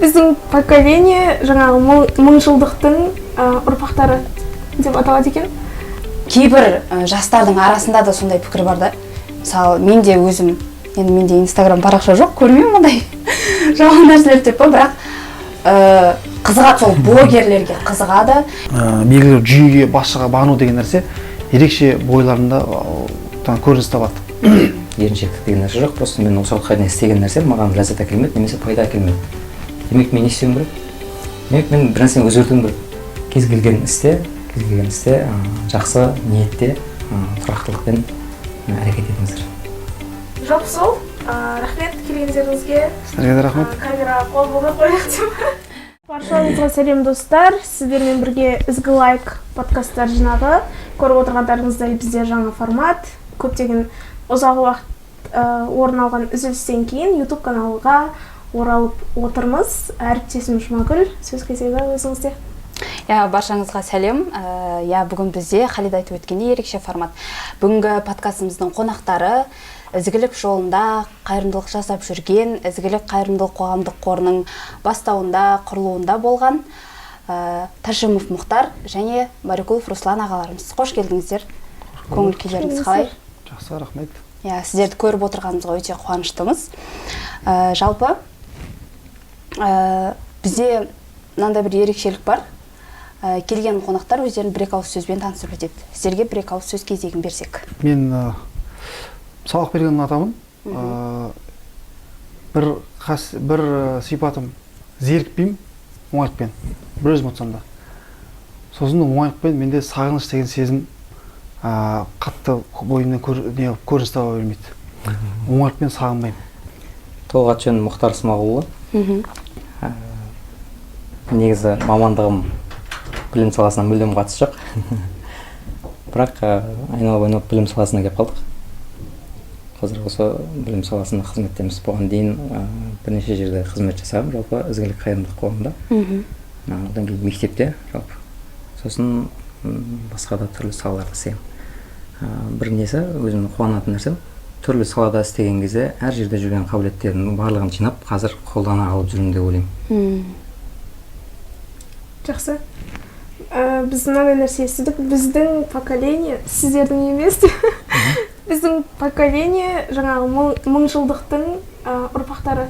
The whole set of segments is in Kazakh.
Біздің поколение жаңағы мыңжылдықтың ұрпақтары деп аталады екен. Кейбір жастардың арасында да сондай пікір бар да. Мысалы, мен де өзім, енді менде Инстаграм парақша жоқ, көрмеймін ондай жаман нәрселерді деп па, бірақ қызығады, сол блогерлерге қызығады. Белгілі бір жүйеге, басшыға бағыну деген нәрсе ерекше бойларында көрініс табады. Еріншектік деген нәрсе жоқ, просто мен осы уақытқа дейін істеген нәрсем маған ләззат әкелмеді немесе пайда әкелмеді. Демек, мен не істеуім керек? Демек, мен бір нәрсені өзгертуім керек. Кез келген істе жақсы ниетте, тұрақтылықпен әрекет етіңіздер. Жалпы сол, рахмет келгендеріңізге. Сіздерге де рахмет. Камераға қол болмай қояйық деп. Баршаңызға сәлем, достар! Сіздермен бірге «Ізгі лайк» подкасттар жинағы. Көріп отырғандарыңыздай, бізде жаңа формат. Көптеген ұзақ уақыт орын алған үзілістен кейін YouTube каналға оралып отырмыз. Әріптесім Жұмагүл, сөз кезегі өзіңізде. Иә, баршаңызға сәлем. Иә, бүгін бізде, Халид айтып өткендей, ерекше формат. Бүгінгі подкастымыздың қонақтары — ізгілік жолында қайырымдылық жасап жүрген «Ізгілік» қайырымдылық қоғамдық қорының бастауында, құрылуында болған Ташимов Мұхтар және Барикулов Руслан ағаларымыз. Қош келдіңіздер! Көңіл күйлеріңіз қалай? Жақсы, рахмет. Иә, сіздерді көріп отырғанымызға өте қуаныштымыз. Жалпы бізде мынандай бір ерекшелік бар. Келген қонақтар өздерін бір екі ауыз сөзбен таныстырып өтеді. Сіздерге бір екі ауыз сөз кезегін берсек. Мен сабақ берген ұнатамын. Бір сипатым — зерікпеймін оңайлықпен, бір өзім отырсам да. Сосын оңайлықпен менде сағыныш деген сезім қатты бойымнан не, көрініс таба бермейді, оңайлықпен сағынбаймын. Толық аты жөнім Мұхтар Смағұлұлы. Негізі мамандығым білім саласына мүлдем қатысы жоқ, бірақ айналып айналып білім саласына келіп қалдық. Қазір осы білім саласында қызметтеміз. Бұған дейін бірнеше жерде қызмет жасағанмын, жалпы «Ізгілік» қайырымдылық қоғамында, одан кейін мектепте жалпы, сосын басқа да түрлі салаларда істегенмін. Бір несі, өзімнің қуанатын нәрсем, түрлі салада істеген кезде әр жерде жүрген қабілеттерімнің барлығын жинап, қазір қолдана алып жүрмін деп ойлаймын. Жақсы. Біз мынандай нәрсе естідік: біздің поколение, сіздердің емес, біздің поколение жаңағы мыңжылдықтың ұрпақтары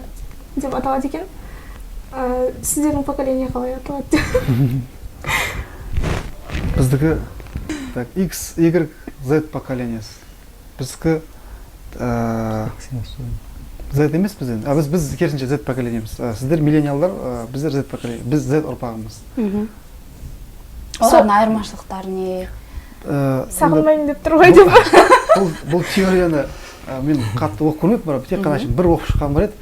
деп аталады екен. Сіздердің поколение қалай аталады? Біздікі, так, X, Y, Z поколениесі біздікі. Z емес біз енді, а біз керісінше Z поколениеміз. Сіздер миллениалдар, біздер Z поколение, біз Z ұрпағымыз. Олардың айырмашылықтары не? Енді Сағынбаймын деп тұр ғой деп. Бұл теорияны мен қатты оқып көрмеппін, бірақ тек қана бір оқып шыққаным бар еді,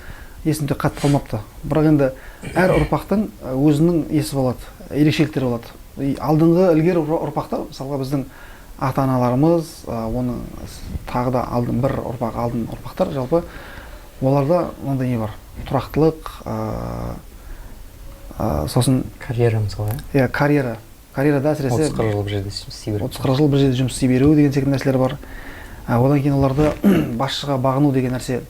есімде қатты қалмапты. Бірақ енді әр ұрпақтың өзінің несі болады, ерекшеліктері болады. И алдыңғы ілгері ұрпақтар, мысалға, біздің ата аналарымыз, оның тағы да алдын бір ұрпақ алдын ұрпақтар, жалпы оларда мынандай не бар: тұрақтылық, сосын Карьера, мысалы, иә. Иә, карьера, карьерада әсіресе. 30-40 жыл бір жерде жұмыс істей беру. 30-40 жыл бір жерде жұмыс істей беру деген секілді нәрселер бар. Одан кейін оларда басшыға бағыну деген нәрсе,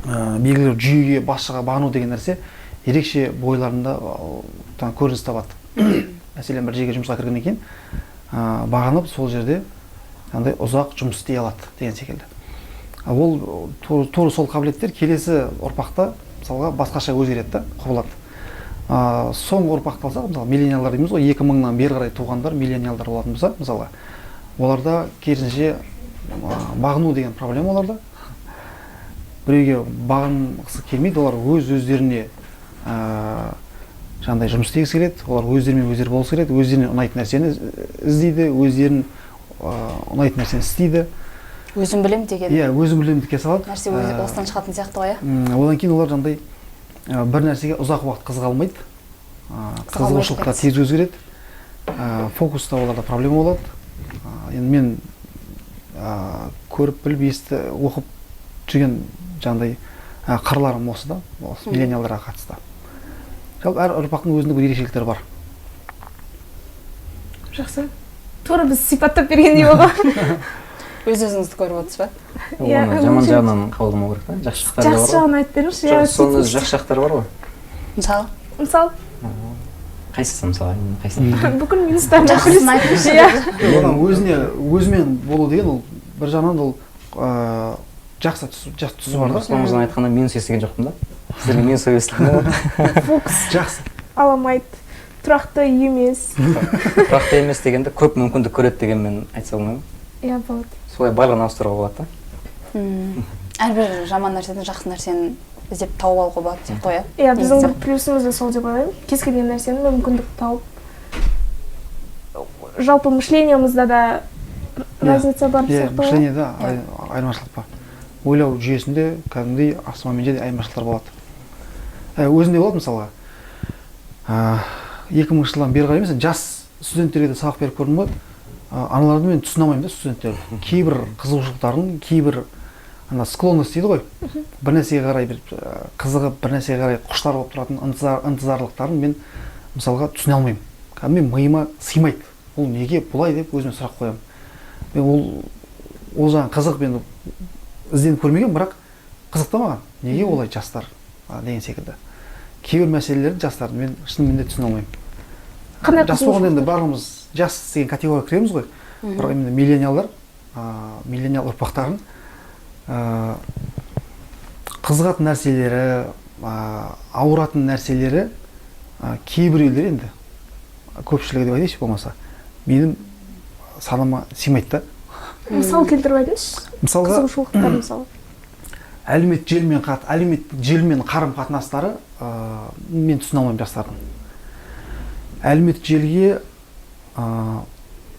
белгілі бір жүйеге, басшыға бағыну деген нәрсе ерекше бойларында көрініс табады. Мәселен, бір жерге жұмысқа кіргеннен кейін бағынып, сол жерде андай ұзақ жұмыс істей алады деген секілді. Ол тура сол қабілеттер келесі ұрпақта, мысалға, басқаша өзгереді да, құбылады. Соңғы ұрпақты алсақ, мысалы, миллениалдар дейміз ғой, 2000-нан бері қарай туғандар миллениалдар болатын болса, мысалға, оларда керісінше бағыну деген проблема. Оларда біреуге бағынғысы келмейді, олар өз өздеріне жаңағыдай жұмыс істегісі келеді, олар өздерімен өздері болғысы келеді, өздеріне ұнайтын нәрсені іздейді, өздерін ұнайтын нәрсені істейді. Өзім білем деген Иә, өзім білемін салады. нәрсе өзі осыдан шығатын сияқты ғой, иә. Одан кейін олар жаңағыдай бір нәрсеге ұзақ уақыт қызыға алмайды. Қызыға алмайды. Қызығушылықтар тез өзгереді. Фокуста оларда проблема болады. Енді мен көріп, біліп, есті, оқып жүрген жаңағыдай қырларым осы да, осы миллениалдарға қатысты. Жалпы әр ұрпақтың өзіндік бір ерекшеліктері бар. Жақсы, тура біз сипаттап бергендей болды. Өз өзіңізді көріп отырсыз ба? Иә, Оны жаман өте- жағынан қабылдамау керек та, жақсы жақтары да Жақсы бар ғой. жағын айтып беріңізші, иә. Жоқ, соның өзі жақсы жақтары бар ғой. Мысалы? Мысал. Қайсысы мысалы? Қайсысы? Бүкіл минустарын. Жақсысын айтыңызшы. Иә. Одан өзіне өзімен болу деген ол бір жағынан ол жақсы тұсы, жақсы тұсы бар да. Руслан мырзаның айтқанда минус естіген жоқпын да. Сіздерге минус естілді ме? Фокус Жақсы. аламайды, тұрақты емес. Тұрақты емес дегенде көп мүмкіндік көреді дегенмен айтса болмай ма? Иә, болады. Солай барлығын ауыстыруға болады да. Әрбір жаман нәрседен жақсы нәрсені іздеп тауып алуға болады сияқты ғой, иә? Иә, біздің Негізі. бір плюсымыз да сол деп ойлаймын. Кез келген нәрсені мүмкіндік тауып, жалпы мышлениемызда да разница бар Иә, сияқты ғой. мышлениеда айырмашылық бар. Ойлау жүйесінде кәдімгідей аспан мен жердей айырмашылықтар болады. Өзінде болады мысалға. 2000 жылдан бері қарай емес, жас студенттерге де сабақ беріп көрдім ғой. Аналарды мен түсіне алмаймын да, студенттерді. Кейбір қызығушылықтарын, кейбір ана склонность дейді ғой, бір нәрсеге қарай бір қызығып, бір нәрсеге қарай құштар болып тұратын ынтызарлықтарын мен мысалға түсіне алмаймын. Кәдімгі миыма сыймайды. Ол неге бұлай деп өзіме сұрақ қоямын. Мен ол жағын қызық, мен ізденіп көрмегенмін, бірақ қызық та маған. Неге олай жастар деген секілді. Кейбір мәселелерді жастардың мен шынымен де түсіне алмаймын. Қандай Жас болғанда енді қызығушылықтар? барлығымыз жас деген категорияға кіреміз ғой. Бірақ именно миллениалдар, миллениал ұрпақтарын қызығатын нәрселері, ауыратын нәрселері, кейбіреулері енді, көпшілігі деп айтайыншы болмаса, менің санама сыймайды да. Мысал келтіріп айтыңызшы. Мысалға, Қызығушылықтар мысалы. Әлеуметтік желімен қарым қатынастары мен түсіне алмаймын жастардың. Әлеуметтік желіге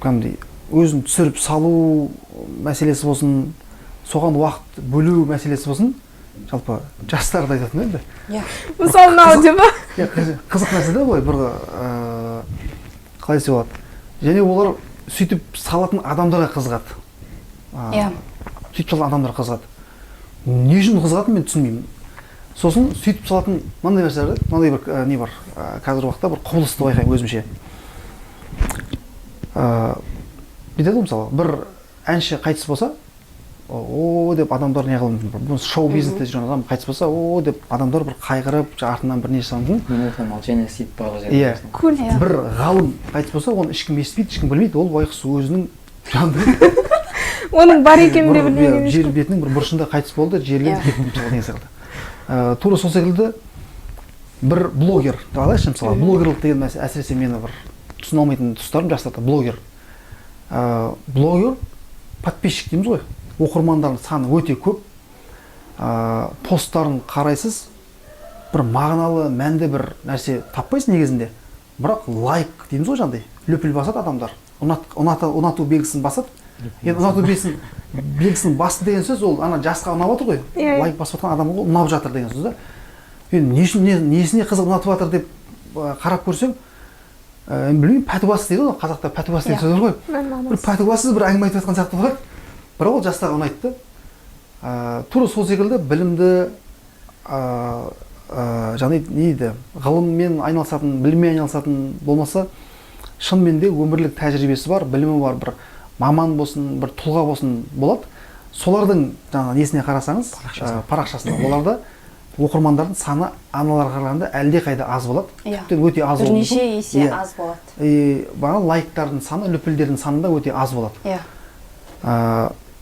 кәдімгідей өзін түсіріп салу мәселесі болсын, соған уақыт бөлу мәселесі болсын, жалпы жастарды айтатын енді. Мысалы, мынау деп па? Иә, қызық нәрсе да былай бір, қалай десе болады. Және олар сөйтіп салатын адамдарға қызығады. Сөйтіп салатын адамдарға қызығады. Не үшін қызығатынын мен түсінбеймін. Сосын сөйтіп салатын мынандай нәрсе бар да, мынандай бір не бар, қазіргі уақытта бір құбылысты байқаймын өзімше. Бүйтеді ғой, мысалы, бір әнші қайтыс болса, о деп адамдар не қылуы мүмкін. Бір шоу бизнесте жүрген адам қайтыс болса, о деп адамдар бір қайғырып, артынан бір не жасауы мүмкін. Минута молчания істейді барлық жерде. Иә. Культ. Бір ғалым қайтыс болса, оны ешкім естімейді, ешкім білмейді. Ол байғұс өзінің жанында Оның бар екенін де бір, білмеген иә, жер ешкім. бетінің бір бұрышында қайтыс болды, жерленді, кетті мысалы деген секілді. Тура сол секілді бір блогер деп алайықшы, мысалы, блогерлік деген нәрсе әсіресе мені бір түсіне алмайтын тұстарым жастарда блогер. Блогер подписчик дейміз ғой, оқырмандардың саны өте көп. Посттарын қарайсыз, бір мағыналы, мәнді бір нәрсе таппайсың негізінде, бірақ лайк дейміз ғой, жаңағыдай лүпіл басады адамдар, ұнату белгісін басады. Енді ұнату белгісін басты деген сөз ол ана жасқа ұнап отыр ғой. Иә, иә. Лайк басып жатқан адамға ұнап жатыр деген сөз да. Енді не үшін, несіне қызық ұнатып жатыр деп қарап көрсең, білмеймін, пәтуасыз дейді ғой қазақта, пәтуасыз деген сөз бар ғой. Мән бір мағынасыз. Пәтуасыз бір әңгіме айтып жатқан сияқты болады, бірақ ол жастарға ұнайды да. Тура сол секілді білімді, жаңағыдай не дейді, ғылыммен айналысатын, біліммен айналысатын, болмаса шынымен де өмірлік тәжірибесі бар, білімі бар бір маман болсын, бір тұлға болсын болады, солардың жаңағы несіне қарасаңыз, парақшасына, оларда оқырмандардың саны аналарға қарағанда әлдеқайда аз болады, тіптен өте аз болуы Бірнеше мүмкін. есе аз болады. И бағана лайктардың саны, лүпілдердің саны да өте аз болады.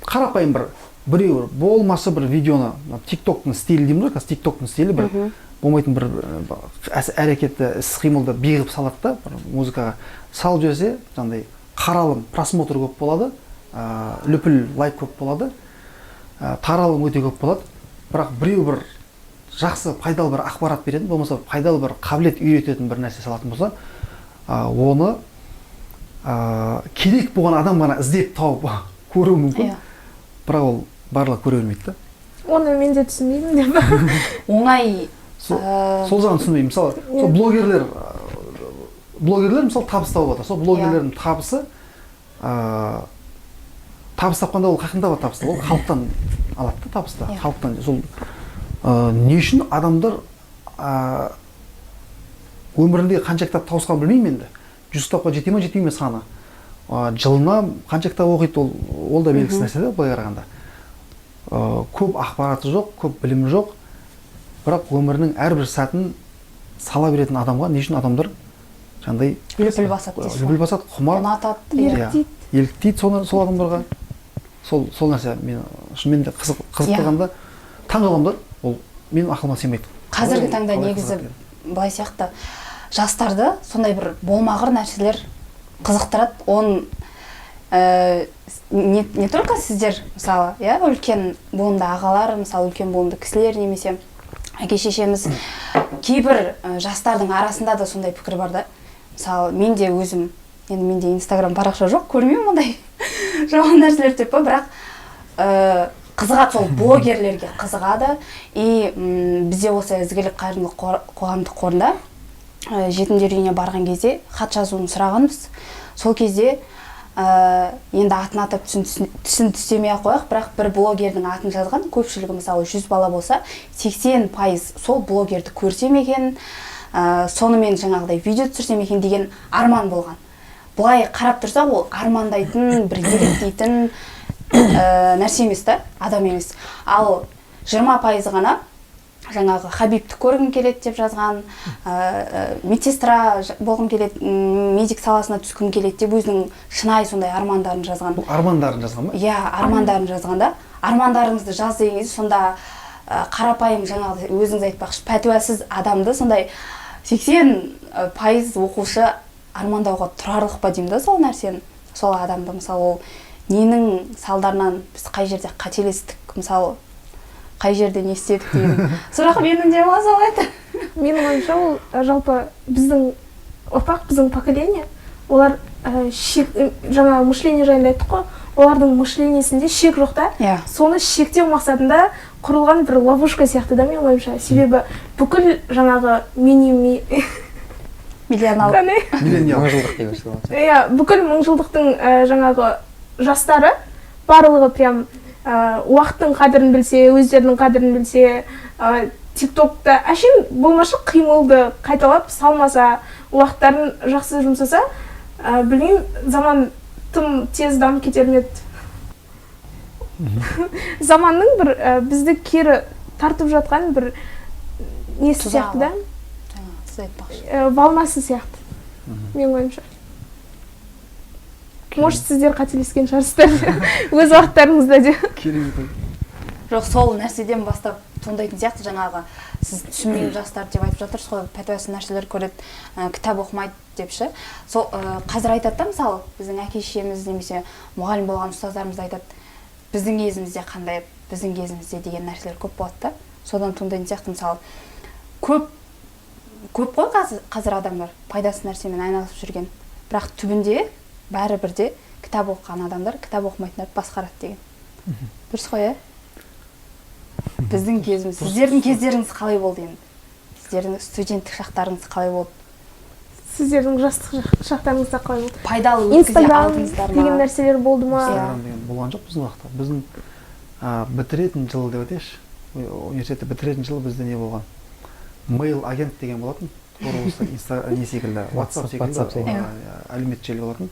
Қарапайым бір біреу болмаса бір видеоны, тиктоктың стилі дейміз ғой қазір, тиктоктың стилі бір болмайтын бір әрекетті, іс қимылды би қылып салады да, бір музыкаға салып жіберсе, жаңағыдай қаралым, просмотр көп болады, лүпіл, лайк көп болады, таралым өте көп болады. Бірақ біреу бір жақсы, пайдалы бір ақпарат беретін, болмаса пайдалы бір қабілет үйрететін бір нәрсе салатын болса, оны керек болған адам ғана іздеп тауып көруі мүмкін. Бірақ ол барлығы көре бермейді да. Оны мен де түсінбеймін деп. Оңай. Сол жағын түсінбеймін. Мысалы, сол блогерлер мысалы табыс тауып жатыр. Сол блогерлердің табысы, табыс тапқанда ол қаяқтан табады табысты? Ол халықтан алады да табысты. Халықтан. Сол не үшін адамдар өмірінде қанша кітап тауысқанын білмеймін енді. 100 кітапқа жете ме, жетпей ме саны. Жылына қанша кітап оқиды, ол да белгісіз нәрсе да былай қарағанда. Көп ақпараты жоқ, көп білімі жоқ, бірақ өмірінің әрбір сәтін Сала беретін адамға не үшін адамдар жаңағыдай Лүпіл басады дейсіз ғой. Лүпіл басады, құмар. Ұнатады. Еліктейді. Еліктейді соны, сол адамдарға. Сол нәрсе мен шынымен де қызықтырғанда таң қаламын да, ол менің ақылыма сыймайды. Қазіргі таңда Қалай негізі қызығады деген. Былай сияқты, жастарды сондай бір болмағыр нәрселер қызықтырады. Он не только сіздер, мысалы, иә, үлкен буынды ағалар, мысалы, үлкен буынды кісілер немесе әке шешеміз, кейбір жастардың арасында да сондай пікір бар да. Мысалы, мен де өзім, енді менде Инстаграм парақша жоқ, көрмеймін ондай жаман нәрселер деп па, бірақ қызығады, сол блогерлерге қызығады. И бізде осы Ізгілік қайырымдылық қоғамдық қорында жетімдер үйіне барған кезде хат жазуын сұрағанбыз. Сол кезде енді атын атап түсін түстемей ақ қояйық, бірақ бір блогердің атын жазған көпшілігі, мысалы, 100 бала болса, 80% сол блогерді көрсем екен, сонымен жаңағыдай видео түсірсем екен деген арман болған. Былай қарап тұрсақ, ол армандайтын, бір еліктейтін нәрсе емес та, адам емес. Ал 20% ғана жаңағы Хабибті көргім келеді деп жазған, медсестра болғым келеді, медик саласына түскім келеді деп өзінің шынайы сондай армандарын жазған. Бұл армандарын жазған ба? Иә, армандарын жазған да. Армандарыңызды жаз деген кезде сонда қарапайым, жаңағы өзіңіз айтпақшы, пәтуасыз адамды сондай 80% оқушы армандауға тұрарлық па деймін да сол нәрсені, сол адамды. Мысалы, ол ненің салдарынан, біз қай жерде қателестік, мысалы, қай жерде не істедік деген сұрақ менің де мазалайды. Менің ойымша, ол жалпы біздің ұрпақ, біздің поколение, олар шек, жаңа мышление жайында айттық қой, олардың мышлениесінде шек жоқ та. Соны шектеу мақсатында құрылған бір ловушка сияқты да, менің ойымша. Себебі бүкіл жаңағы мини Миллионал. Қандай? Миллениал. Мыңжылдық деп айтса. Иә, бүкіл мыңжылдықтың жаңағы жастары барлығы прям уақыттың қадірін білсе, өздерінің қадірін білсе, ТикТокта әшейін болмашы қимылды қайталап салмаса, уақыттарын жақсы жұмсаса, білмеймін, заман тым тез дамып кетер ме еді. Заманның бір бізді кері тартып жатқан бір несі Тұзағы. сияқты да. Жаңа сіз айтпақшы. Волнасы сияқты, менің ойымша. Может, сіздер қателескен шығарсыздар өз уақыттарыңызда де. Керемет ой. Жоқ, сол нәрседен бастап туындайтын сияқты. Жаңағы сіз түсінбеген жастар деп айтып жатырсыз ғой, пәтуасыз нәрселер көреді, кітап оқымайды деп ше. Сол қазір айтады да, мысалы, біздің әке шешеміз немесе мұғалім болған ұстаздарымыз айтады, біздің кезімізде қандай еді, біздің кезімізде деген нәрселер көп болады да, содан туындайтын сияқты. Мысалы, көп көп қой қазір адамдар пайдасыз нәрсемен айналысып жүрген, бірақ түбінде бәрібір де кітап оқыған адамдар кітап оқымайтындарды басқарады деген дұрыс қой, иә? Біздің кезіміз, сіздердің кездеріңіз қалай болды енді? Сіздердің студенттік шақтарыңыз қалай болды? Сіздердің жастық шақтарыңызда қалай болды? Пайдалы өткізе Инстаграм алдыңыздар ма? деген нәрселер болды ма? Иә. Инстаграм деген болған жоқ біздің уақытта. Біздің бітіретін жыл деп айтайықшы, университетті бітіретін жылы бізде не болған, Мейл агент деген болатын, тура осы инста не секілді, WhatsApp секілді. WhatsApp секілді. Әлеуметтік желі болатын.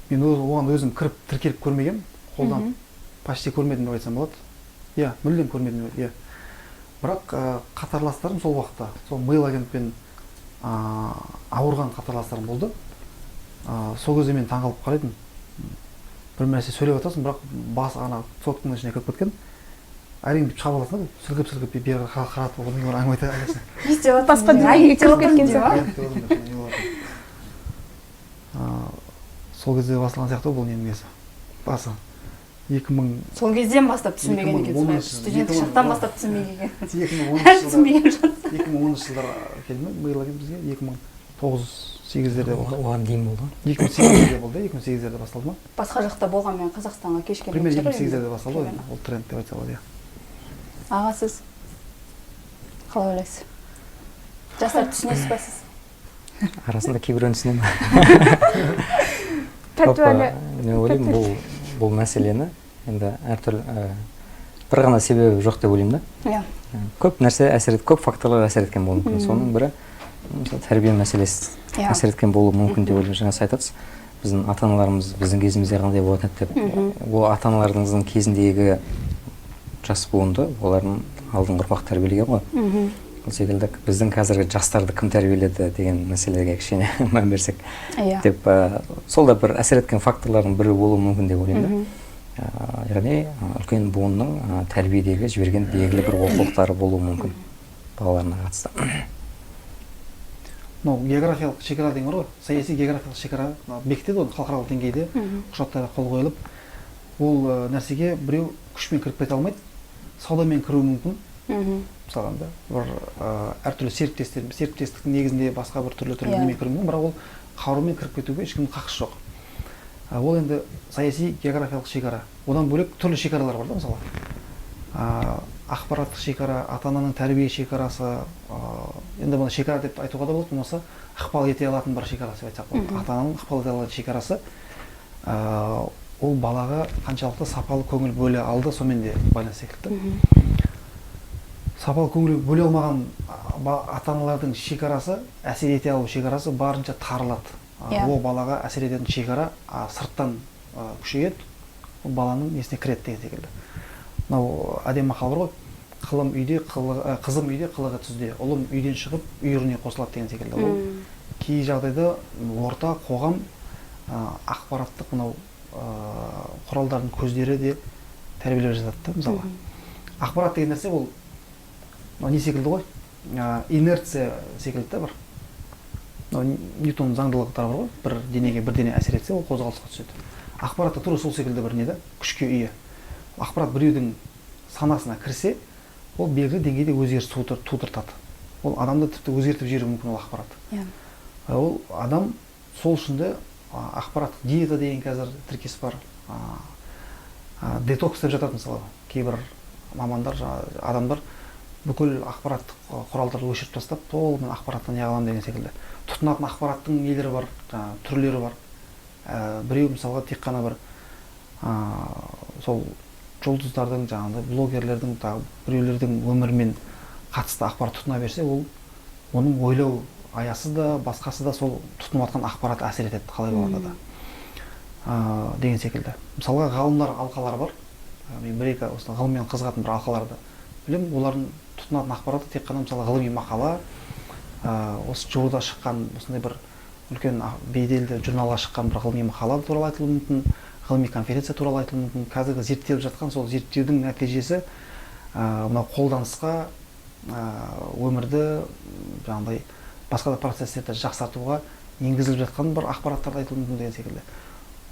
Мен оған өзім кіріп, тіркеліп көрмегенмін, қолданып почти көрмедім деп айтсам болады, иә, мүлдем көрмедім деп, иә. Бірақ қатарластарым сол уақытта сол Мейл агентпен ауырған қатарластарым болды. Сол кезде мен таңқалып қарайтынмын. Бір нәрсе сөйлеп жатасың, бірақ бас ана сотканың ішіне кіріп кеткен, әрең бүйтіп шығарып аласың да, сілкіп сілкіп бері қаратып, одан кейін әңгіме айта аласың. Не істеп жатырсың? Басқа Ай, дүниеге не істеп кіріп кеткен отырмын деп, а? Иә, деп отырмын деп, не болатын. Сол кезде басталған сияқты ғой бұл ненің несі, басы 2000. Сол кезден бастап түсінбеген екенсіз ғой. 2010 жылы, Студенттік шақтан бастап түсінбеген екен. 2010 жылдар. Түсінбеген жатсың. 2010 жылдар келді ме мейл агент бізге? 2009-8-дерде болды. Оған дейін болды ғой. 2008-дерде болды, 2008-дерде басталды ма? Басқа жақта болғанмен, Қазақстанға кеш келген Примерно шығар 2008-дерде енді. басталды ғой Примерно. ол тренд деп айтса болады, иә. Аға, сіз қалай ойлайсыз, жастар түсінесіз ба сіз? Арасында кейбіреуін түсінемін. Пәтуаны. Жалпы, мен ойлаймын, бұл мәселені енді әртүрлі, бір ғана себебі жоқ деп ойлаймын да. Көп нәрсе әсер көп факторлар әсер еткен болуы мүмкін. Соның бірі, мысалы, тәрбие мәселесі әсер еткен болуы мүмкін деп ойлаймын. Жаңа сіз айтасыз, біздің ата аналарымыз біздің кезімізде қандай болатын еді деп. Ол ата аналарыңыздың кезіндегі жас буынды олардың алдыңғы ұрпақ тәрбиелеген ғой. Сол секілді біздің қазіргі жастарды кім тәрбиеледі деген мәселеге кішкене мән берсек Иә. деп, сол да бір әсер еткен факторлардың бірі болуы мүмкін деп ойлаймын да. Яғни үлкен буынның тәрбиедегі жіберген белгілі бір олқылықтары болуы мүмкін балаларына қатысты. Мынау географиялық шекара деген бар ғой, саяси географиялық шекара мынау бекітеді оны халықаралық деңгейде, құжаттарға қол қойылып. Ол нәрсеге біреу күшпен кіріп кете алмайды, саудамен кіруі мүмкін. Мысалға, да, бір әртүрлі серіктестіктің негізінде басқа бір түрлі түрлі немен кіруі мүмкін, бірақ ол қарумен кіріп кетуге ешкімнің хақысы жоқ. Ол енді саяси географиялық шекара. Одан бөлек түрлі шекаралар бар да, мысалы, ақпараттық шекара, ата ананың тәрбие шекарасы. Енді бұны шекара деп айтуға да болады, болмаса ықпал ете алатын бір шекара деп айтсақ болады. Ата ананың ықпал ете алатын шекарасы, ол балаға қаншалықты сапалы көңіл бөле алды, сонымен де байланысты секілді. Сапалы көңіл бөле алмаған ата аналардың шекарасы, әсер ете алу шекарасы барынша тарылады. Ол балаға әсер ететін шекара сырттан күшейеді, ол баланың несіне кіреді деген секілді. Мынау әдемі мақал бар ғой: қылым үйде, қызым үйде, қылығы түзде, ұлым үйден шығып, үйіріне қосылады деген секілді. Ол кей жағдайда орта, қоғам, ақпараттық мынау құралдардың көздері де тәрбиелеп жатады да. Мысалы, ақпарат деген нәрсе ол мынау не секілді ғой, инерция секілді да. Бір мынау Ньютон заңдылықтары бар ғой: бір денеге бір дене әсер етсе, ол қозғалысқа түседі. Ақпарат та тура сол секілді бір не да, күшке ие. Ақпарат біреудің санасына кірсе, ол белгілі деңгейде өзгеріс тудыртады, ол адамды тіпті өзгертіп жіберуі мүмкін ол ақпарат. Ол адам сол үшін де ақпараттық диета деген қазір тіркес бар, детокс деп жатады. Мысалы, кейбір мамандар, жаңағы адамдар бүкіл ақпараттық құралдарды өшіріп тастап, толығымен ақпараттан не қыламын деген секілді. Тұтынатын ақпараттың нелері бар, жаңағы түрлері бар. Біреу, мысалға, тек қана бір сол жұлдыздардың, жаңағыдай блогерлердің, тағы біреулердің өмірімен қатысты ақпарат тұтына берсе, ол оның ойлау аясы да, басқасы да сол тұтынып жатқан ақпарат әсер етеді қалай болғанда да деген секілді. Мысалға, ғалымдар алқалары бар. Мен бір екі осы ғылыммен қызығатын бір алқаларды білемін. Олардың тұтынатын ақпараты тек қана, мысалы, ғылыми мақала, осы жуырда шыққан осындай бір үлкен беделді журналға шыққан бір ғылыми мақала туралы айтылуы мүмкін, ғылыми конференция туралы айтылуы мүмкін, қазіргі зерттеліп жатқан сол зерттеудің нәтижесі мынау қолданысқа, өмірді, жаңағыдай басқа да процесстерді жақсартуға енгізіліп жатқан бір ақпараттарды айтылуы мүмкін деген секілді.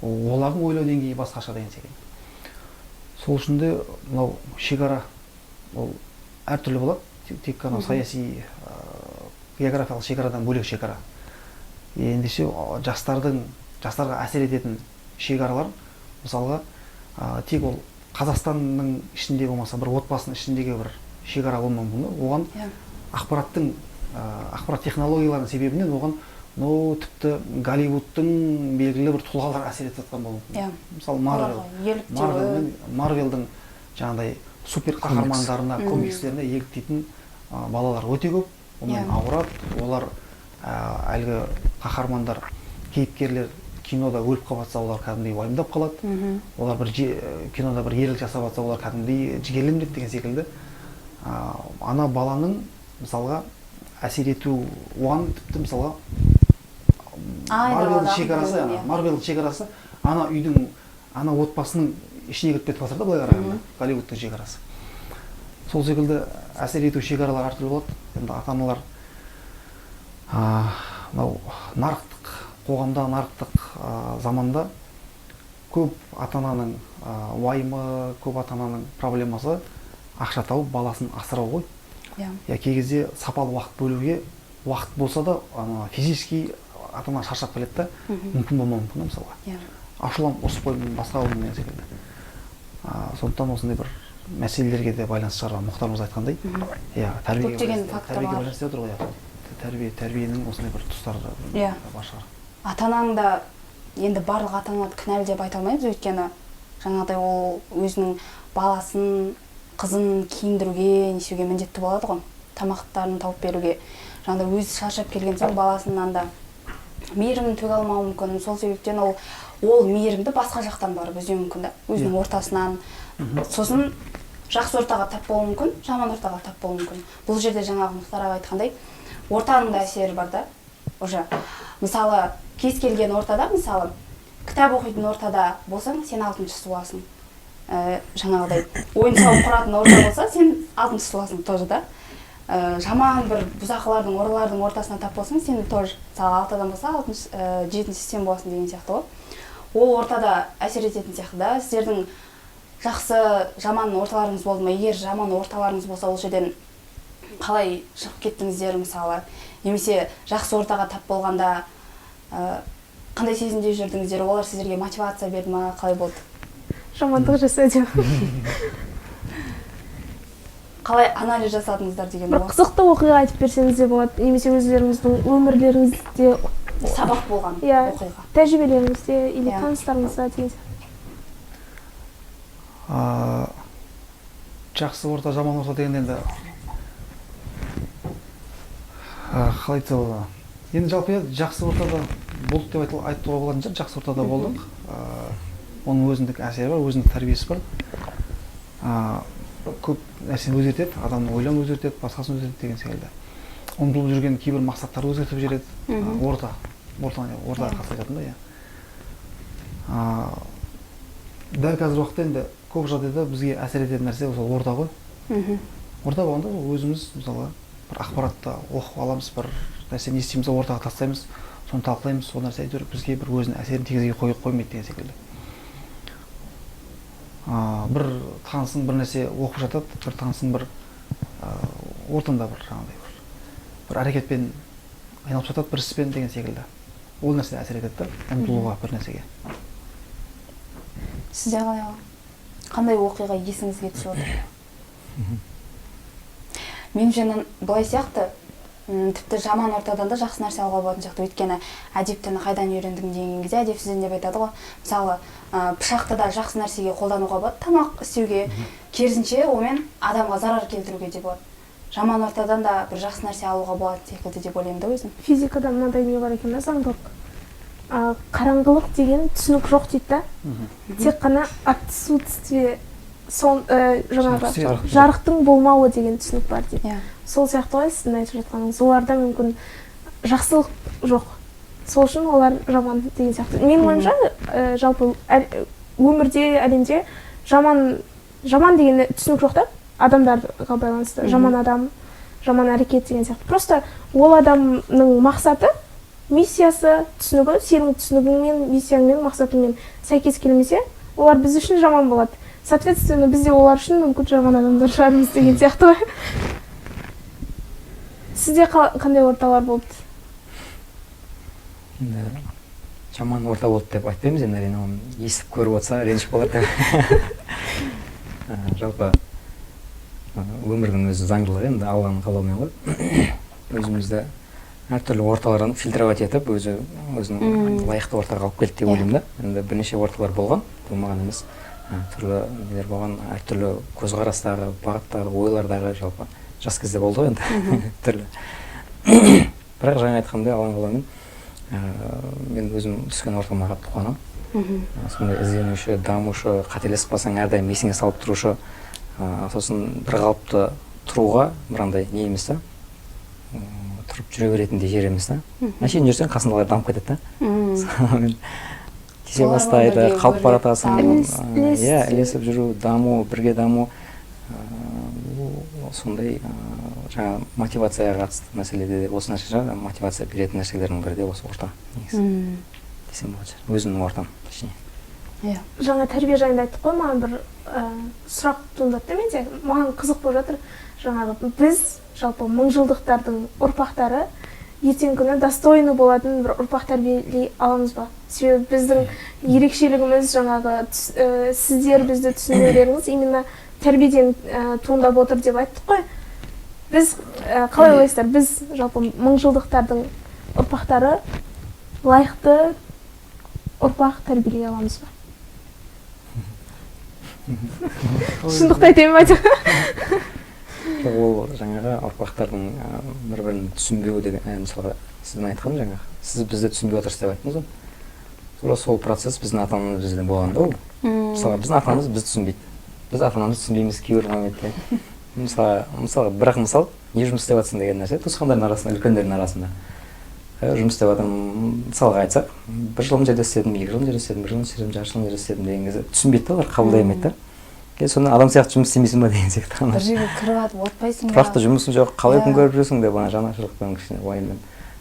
Олардың ойлау деңгейі басқаша деген секілді. Сол үшін де мынау шекара ол әртүрлі болады. Тек қана саяси географиялық шекарадан бөлек шекара. Ендеше жастарға әсер ететін шекаралар, мысалға, тек ол Қазақстанның ішінде болмаса бір отбасының ішіндегі бір шекара болуы мүмкін да. Оған ақпараттың, ақпарат технологияларының себебінен оған, ну, тіпті Голливудтың белгілі бір тұлғалары әсер етіп жатқан болуы мүмкін. Мысалы, Марвел, Оларға еліктеуі. Марвел мен Марвелдің жаңағыдай супер қаһармандарына, комикстеріне еліктейтін балалар өте көп. Онымен ауырады олар. Әлгі қаһармандар, кейіпкерлер кинода өліп қалып жатса, олар кәдімгідей уайымдап қалады. Олар бір кинода бір ерлік жасап жатса, олар кәдімгідей жігерленеді деген секілді. Ана баланың, мысалға, әсер ету оған тіпті, мысалға, Марвелдің Айналадағы шекарасы, біреудің, иә. Марвелдің шекарасы ана үйдің, ана отбасының ішіне кіріп кетіп жатыр да, былай қарағанда, Голливудтың шекарасы. Сол секілді әсер ету шекаралары әртүрлі болады. Енді ата аналар мынау нарықтық қоғамда, нарықтық заманда көп ата ананың уайымы, көп ата ананың проблемасы ақша тауып, баласын асырау ғой. Иә, кей кезде сапалы уақыт бөлуге уақыт болса да, ана физически ата ана шаршап келеді да, мүмкін болмауы мүмкін да, мысалға. Ашуланып, ұрысып қойып, басқа қылдым деген секілді. Сондықтан осындай бір мәселелерге де байланысты шығар, Мұхтар мырза айтқандай. Иә, тәрбиеге Көптеген байланысты, факторлар. тәрбиеге байланысты деп отыр ғой, иә. Тәрбиенің осындай бір тұстары да бар шығар. Ата анаң да, енді барлық ата аналарды кінәлі деп айта алмаймыз, өйткені жаңағыдай ол өзінің баласын, қызын киіндіруге, не істеуге міндетті болады ғой, тамақтарын тауып беруге. Жаңағыдай өзі шаршап келген соң баласынан да мейірімін төге алмауы мүмкін. Сол себептен ол мейірімді басқа жақтан барып іздеуі мүмкін да, өзінің ортасынан. Сосын Жақсы ортаға тап болуы мүмкін, жаман ортаға тап болуы мүмкін. Бұл жерде жаңағы Мұхтар аға айтқандай, ортаның да әсері бар да. Уже мысалы, кез келген ортада, мысалы, кітап оқитын ортада болсаң, сен алтыншысы боласың. Жаңағыдай ойын сауық құратын орта болса, сен алтыншысы боласың тоже да. Жаман бір бұзақылардың, ұрылардың ортасына тап болсаң, сен тоже, мысалы, алты адам болса, алтыншы, жетіншісі сен боласың деген сияқты ғой. Ол ортада әсер ететін сияқты да. Сіздердің жақсы, жаман орталарыңыз болды ма? Егер жаман орталарыңыз болса, ол жерден қалай шығып кеттіңіздер, мысалы? Немесе жақсы ортаға тап болғанда қандай сезімде жүрдіңіздер? Олар сіздерге мотивация берді ма? Қалай болды? Жамандық жаса деп. Қалай анализ жасадыңыздар деген Бір ғой. қызықты оқиға айтып берсеңіз де болады, немесе өздеріңіздің өмірлеріңізде сабақ болған Иә. оқиға. Тәжірибелеріңізде или таныстарыңызда деген сияқты. Жақсы орта, жаман орта дегенде енді қалай айтса болады енді, жалпы, иә, жақсы ортада болдық деп айтуға болатын шығар. Жақсы ортада болдық. Оның өзіндік әсері бар, өзіндік тәрбиесі бар. Көп нәрсені өзгертеді, адамның ойлауын өзгертеді, басқасын өзгертеді деген секілді. Ұмтылып жүрген кейбір мақсаттарды өзгертіп жібереді. Орта ортаға қатысты айтатын да, иә. Дәл қазіргі уақытта енді көп жағдайда бізге әсер ететін нәрсе сол орта ғой. Орта болғанда, ол өзіміз, мысалға, бір ақпаратты оқып аламыз, бір нәрсені естиміз де, ортаға тастаймыз, соны талқылаймыз. Сол нәрсе әйтеуір бізге бір өзінің әсерін тигізе қоймайды деген секілді. Бір танысың бір нәрсе оқып жатады, бір танысың бір ортаңда бір жаңағыдай бір әрекетпен айналып жатады, бір іспен деген секілді. Ол нәрсе әсер етеді да ұмтылуға бір нәрсеге. Сізде қалай, аға? Қандай оқиға есіңізге түсіп отыр? Меніңше, былай сияқты, тіпті жаман ортадан да жақсы нәрсе алуға болатын сияқты. Өйткені әдептіні қайдан үйрендің деген кезде, әдепсізден деп айтады ғой. Мысалы, пышақты да жақсы нәрсеге қолдануға болады, тамақ істеуге, керісінше, онымен адамға зарар келтіруге де болады. Жаман ортадан да бір жақсы нәрсе алуға болатын секілді деп ойлаймын да өзім. Физикада мынандай не бар екен да, заңдылық: қараңғылық деген түсінік жоқ дейді да, тек қана отсутствие сон, жаңағы Свет. жарықтың болмауы деген түсінік бар дейді. Сол сияқты ғой сіздің айтып жатқаныңыз. Оларда мүмкін жақсылық жоқ, сол үшін олар жаман деген сияқты. Менің ойымша, жалпы өмірде, әлемде жаман, жаман деген түсінік жоқ та адамдарға байланысты. Жаман адам, жаман әрекет деген сияқты. Просто ол адамның мақсаты, миссиясы, түсінігі сенің түсінігіңмен, миссияңмен, мақсатыңмен сәйкес келмесе, олар біз үшін жаман болады. Соответственно, біз де олар үшін мүмкін жаман адамдар шығармыз деген сияқты ғой. Сізде қандай орталар болды? Енді жаман орта болды деп айтпаймыз енді, әрине, оны естіп көріп отырса, ренжіп қалар деп. Жалпы өмірдің өзі заңдылығы, енді Алланың қалауымен ғой. Өзімізді әртүрлі орталардан фильтровать етіп, өзі өзінің лайықты ортаға алып келді деп ойлаймын да. Енді бірнеше орталар болған, болмаған емес. Түрлі нелер болған, әртүрлі көзқарастағы, бағыттағы, ойлардағы, жалпы жас кезде болды ғой енді түрлі. Бірақ жаңа айтқандай, Алланың қалауымен мен өзім түскен ортама қатты қуанамын. Сондай ізденуші, дамушы, қателесіп қалсаң, әрдайым есіңе салып тұрушы, сосын бір қалыпты тұруға бір андай не емес та, тұрып жүре беретіндей жер емес та. Әшейін жүрсең, қасындағылар дамып кетеді да, сонымен кесе Солармен бастайды, бірге қалып бара өрлеп, жатасың. Иә, ілесіп жүру, даму, бірге даму, ол сондай. Жаңа мотивацияға қатысты мәселеде де осы нәрсе шығар. Мотивация беретін нәрселердің бірі де осы орта негізі десем болады шығар, өзімнің ортам точнее. Жаңа тәрбие жайында айттық қой. Маған бір сұрақ туындады да менде, маған қызық болып жатыр. Жаңағы біз, жалпы мыңжылдықтардың ұрпақтары, ертеңгі күні достойный болатын бір ұрпақ тәрбиелей аламыз ба? Себебі біздің ерекшелігіміз, жаңағы сіздер бізді түсінулеріңіз именно тәрбиеден туындап отыр деп айттық қой. Біз қалай ойлайсыздар, біз, жалпы мыңжылдықтардың ұрпақтары, лайықты ұрпақ тәрбиелей аламыз ба? Шындықты айтайын ба? Жоқ, ол жаңағы ұрпақтардың бір бірін түсінбеуі деген, мысалға, сіздің айтқан жаңағы, сіз бізді түсінбей отырсыз деп айттыңыз ғой. Тура сол процесс біздің ата анамызда болған да ол. Мысалға, біздің ата анамыз бізді түсінбейді. Біз ата анамызды түсінбейміз кейбір моментте. Мысалы, бірақ мысал, не жұмыс істеп жатрсың деген нәрсе туысқандардың арасында, үлкендердің арасында. Жұмыс істеп жатырмын, мысалға айтсақ, бір жыл мына жерде істедім, 2 жыл мына жерде істедім, бір жыл істедім, жарты жыл мына жерде істедім деген кезде түсінбейді да, олар қабылдай алмайды да. Сонда адам сияқты жұмыс істемейсің ба деген сияқты. Бір жерге кіріп алып отпайсың ба? Тұрақты жұмысың жоқ, қалай күн көріп жүрсің деп ана жанашырлықпен кішкене уайыммен.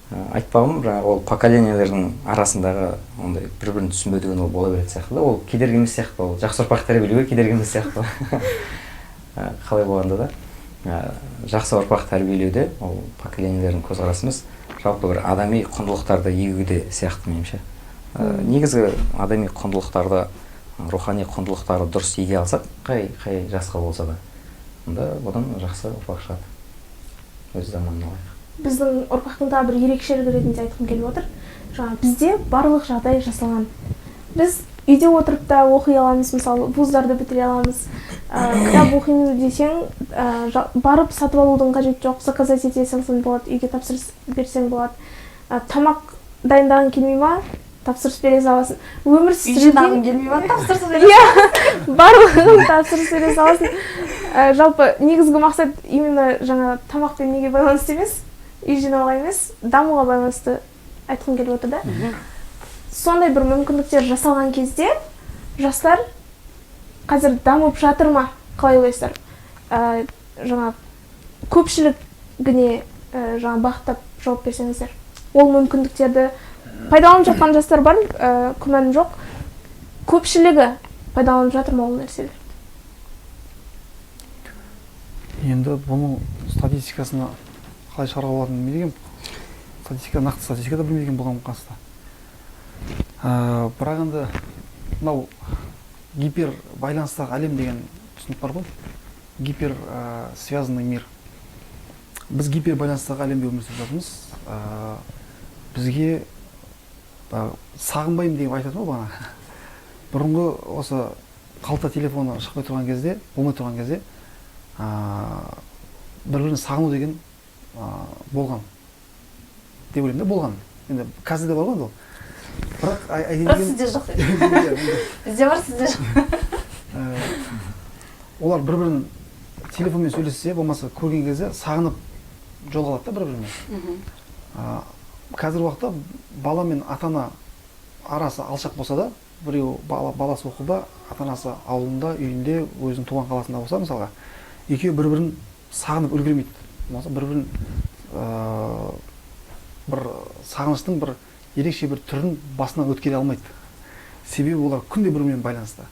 Айтпағым, жаңағы ол поколениелердің арасындағы ондай бір-бірін түсінбеу деген ол бола беретін сияқты да, ол кедергі емес сияқты, ол жақсы ұрпақ тәрбиелеуге кедергі емес сияқты. Қалай болғанда да, жақсы ұрпақ тәрбиелеуде ол поколениелердің көзқарасы емес, жалпы бір адами құндылықтарды егуде сияқты меніңше. Негізгі адами құндылықтарды, рухани құндылықтарды дұрыс еге алсақ, қай жасқа болса да, онда одан жақсы ұрпақ шығады. Өз заманына лайық. Біздің ұрпақтың тағы бір ерекшелігі ретінде айтқым келіп отыр. Жаңа бізде барлық жағдай жасалған. Біз үйде отырып та оқи аламыз, мысалы, вуздарды бітіре аламыз. Кітап оқимыз десең, барып сатып алудың қажеті жоқ, заказать ете салсаң болады, үйге тапсырыс берсең болады. Тамақ дайындағың келмей ма? Тапсырыс бере саласың. Өмір Үй жинағың келмей ма? Тапсырыс бере Иә, барлығын тапсырыс бере саласың. Жалпы негізгі мақсат именно жаңа тамақпен неге байланысты емес, үй жинауға емес, дамуға байланысты айтқым келіп отыр да. Сондай бір мүмкіндіктер жасалған кезде жастар қазір дамып жатыр ма? Қалай ойлайсыздар? Жаңа көпшілігіне жаңа бағыттап жауап берсеңіздер. Ол мүмкіндіктерді пайдаланып жатқан жастар бар, күмәнім жоқ. Көпшілігі пайдаланып жатыр ма ол нәрселерді? Енді бұның статистикасына қалай шығаруға болатынын білмейді екенмін. Статистика, нақты статистика да білмейді екенмін бұған қатысты. Бірақ енді мынау гипер байланыстағы әлем деген түсінік бар ғой. Гипер связанный мир. Біз гипер байланыстағы әлемде өмір сүріп жатырмыз. Бізге сағынбаймын деп айтады ғой бағана. Бұрынғы осы қалта телефоны шықпай тұрған кезде, болмай тұрған кезде, бір-бірін сағыну деген болған деп ойлаймын да, болған. Енді қазір де бар ғой енді ол. Бірақ Бірақ сізде жоқ. Бізде бар, сізде жоқ. Олар бір-бірін телефонмен сөйлессе, болмаса көрген кезде сағынып жолығады да бір-бірімен. Қазіргі уақытта бала мен ата-ана арасы алшақ болса да, біреу баласы оқуда, ата-анасы ауылында, үйінде, өзінің туған қаласында болса, мысалға, екеуі бір-бірін сағынып үлгермейді. Болмаса бір-бірін, бір сағыныштың бір ерекше бір түрін басынан өткере алмайды. Себебі олар күнде бір-бірімен байланыста.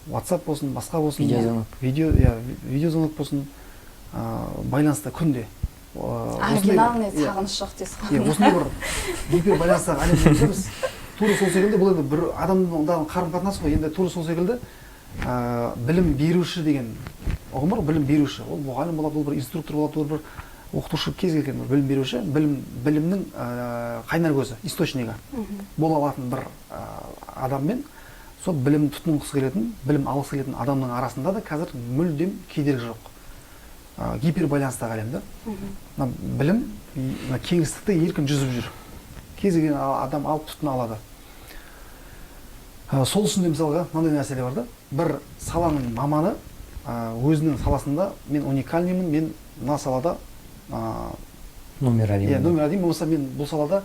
WhatsApp болсын, басқа болсын, Видеозвонок. Видеозвонок болсын, байланыста күнде. Оригинальный сағыныш жоқ дейсіз ғой. Осындай бір гипер байланыстағы әлемде жүрміз. Тура сол секілді бұл енді бір адамның қарым-қатынасы ғой. Енді тура сол секілді, білім беруші деген ұғым бар, білім беруші. Ол мұғалім болады, ол бір инструктор болады, ол бір оқытушы, кез келген бір білім беруші, білімнің, қайнар көзі, источнигі бола алатын бір, адаммен сол білім тұтынғысы келетін, білім алғысы келетін адамның арасында да қазір мүлдем кедергі жоқ. Гипербайланыстағы әлемде. Мына білім, мына кеңістікте еркін жүзіп жүр. Кез келген адам алып тұтына алады. Сол үшін де мысалға мынандай мәселе бар да. Бір саланың маманы, өзінің саласында мен уникальныймын, мен мына салада, Номер один. Иә, номер один болмаса мен бұл салада,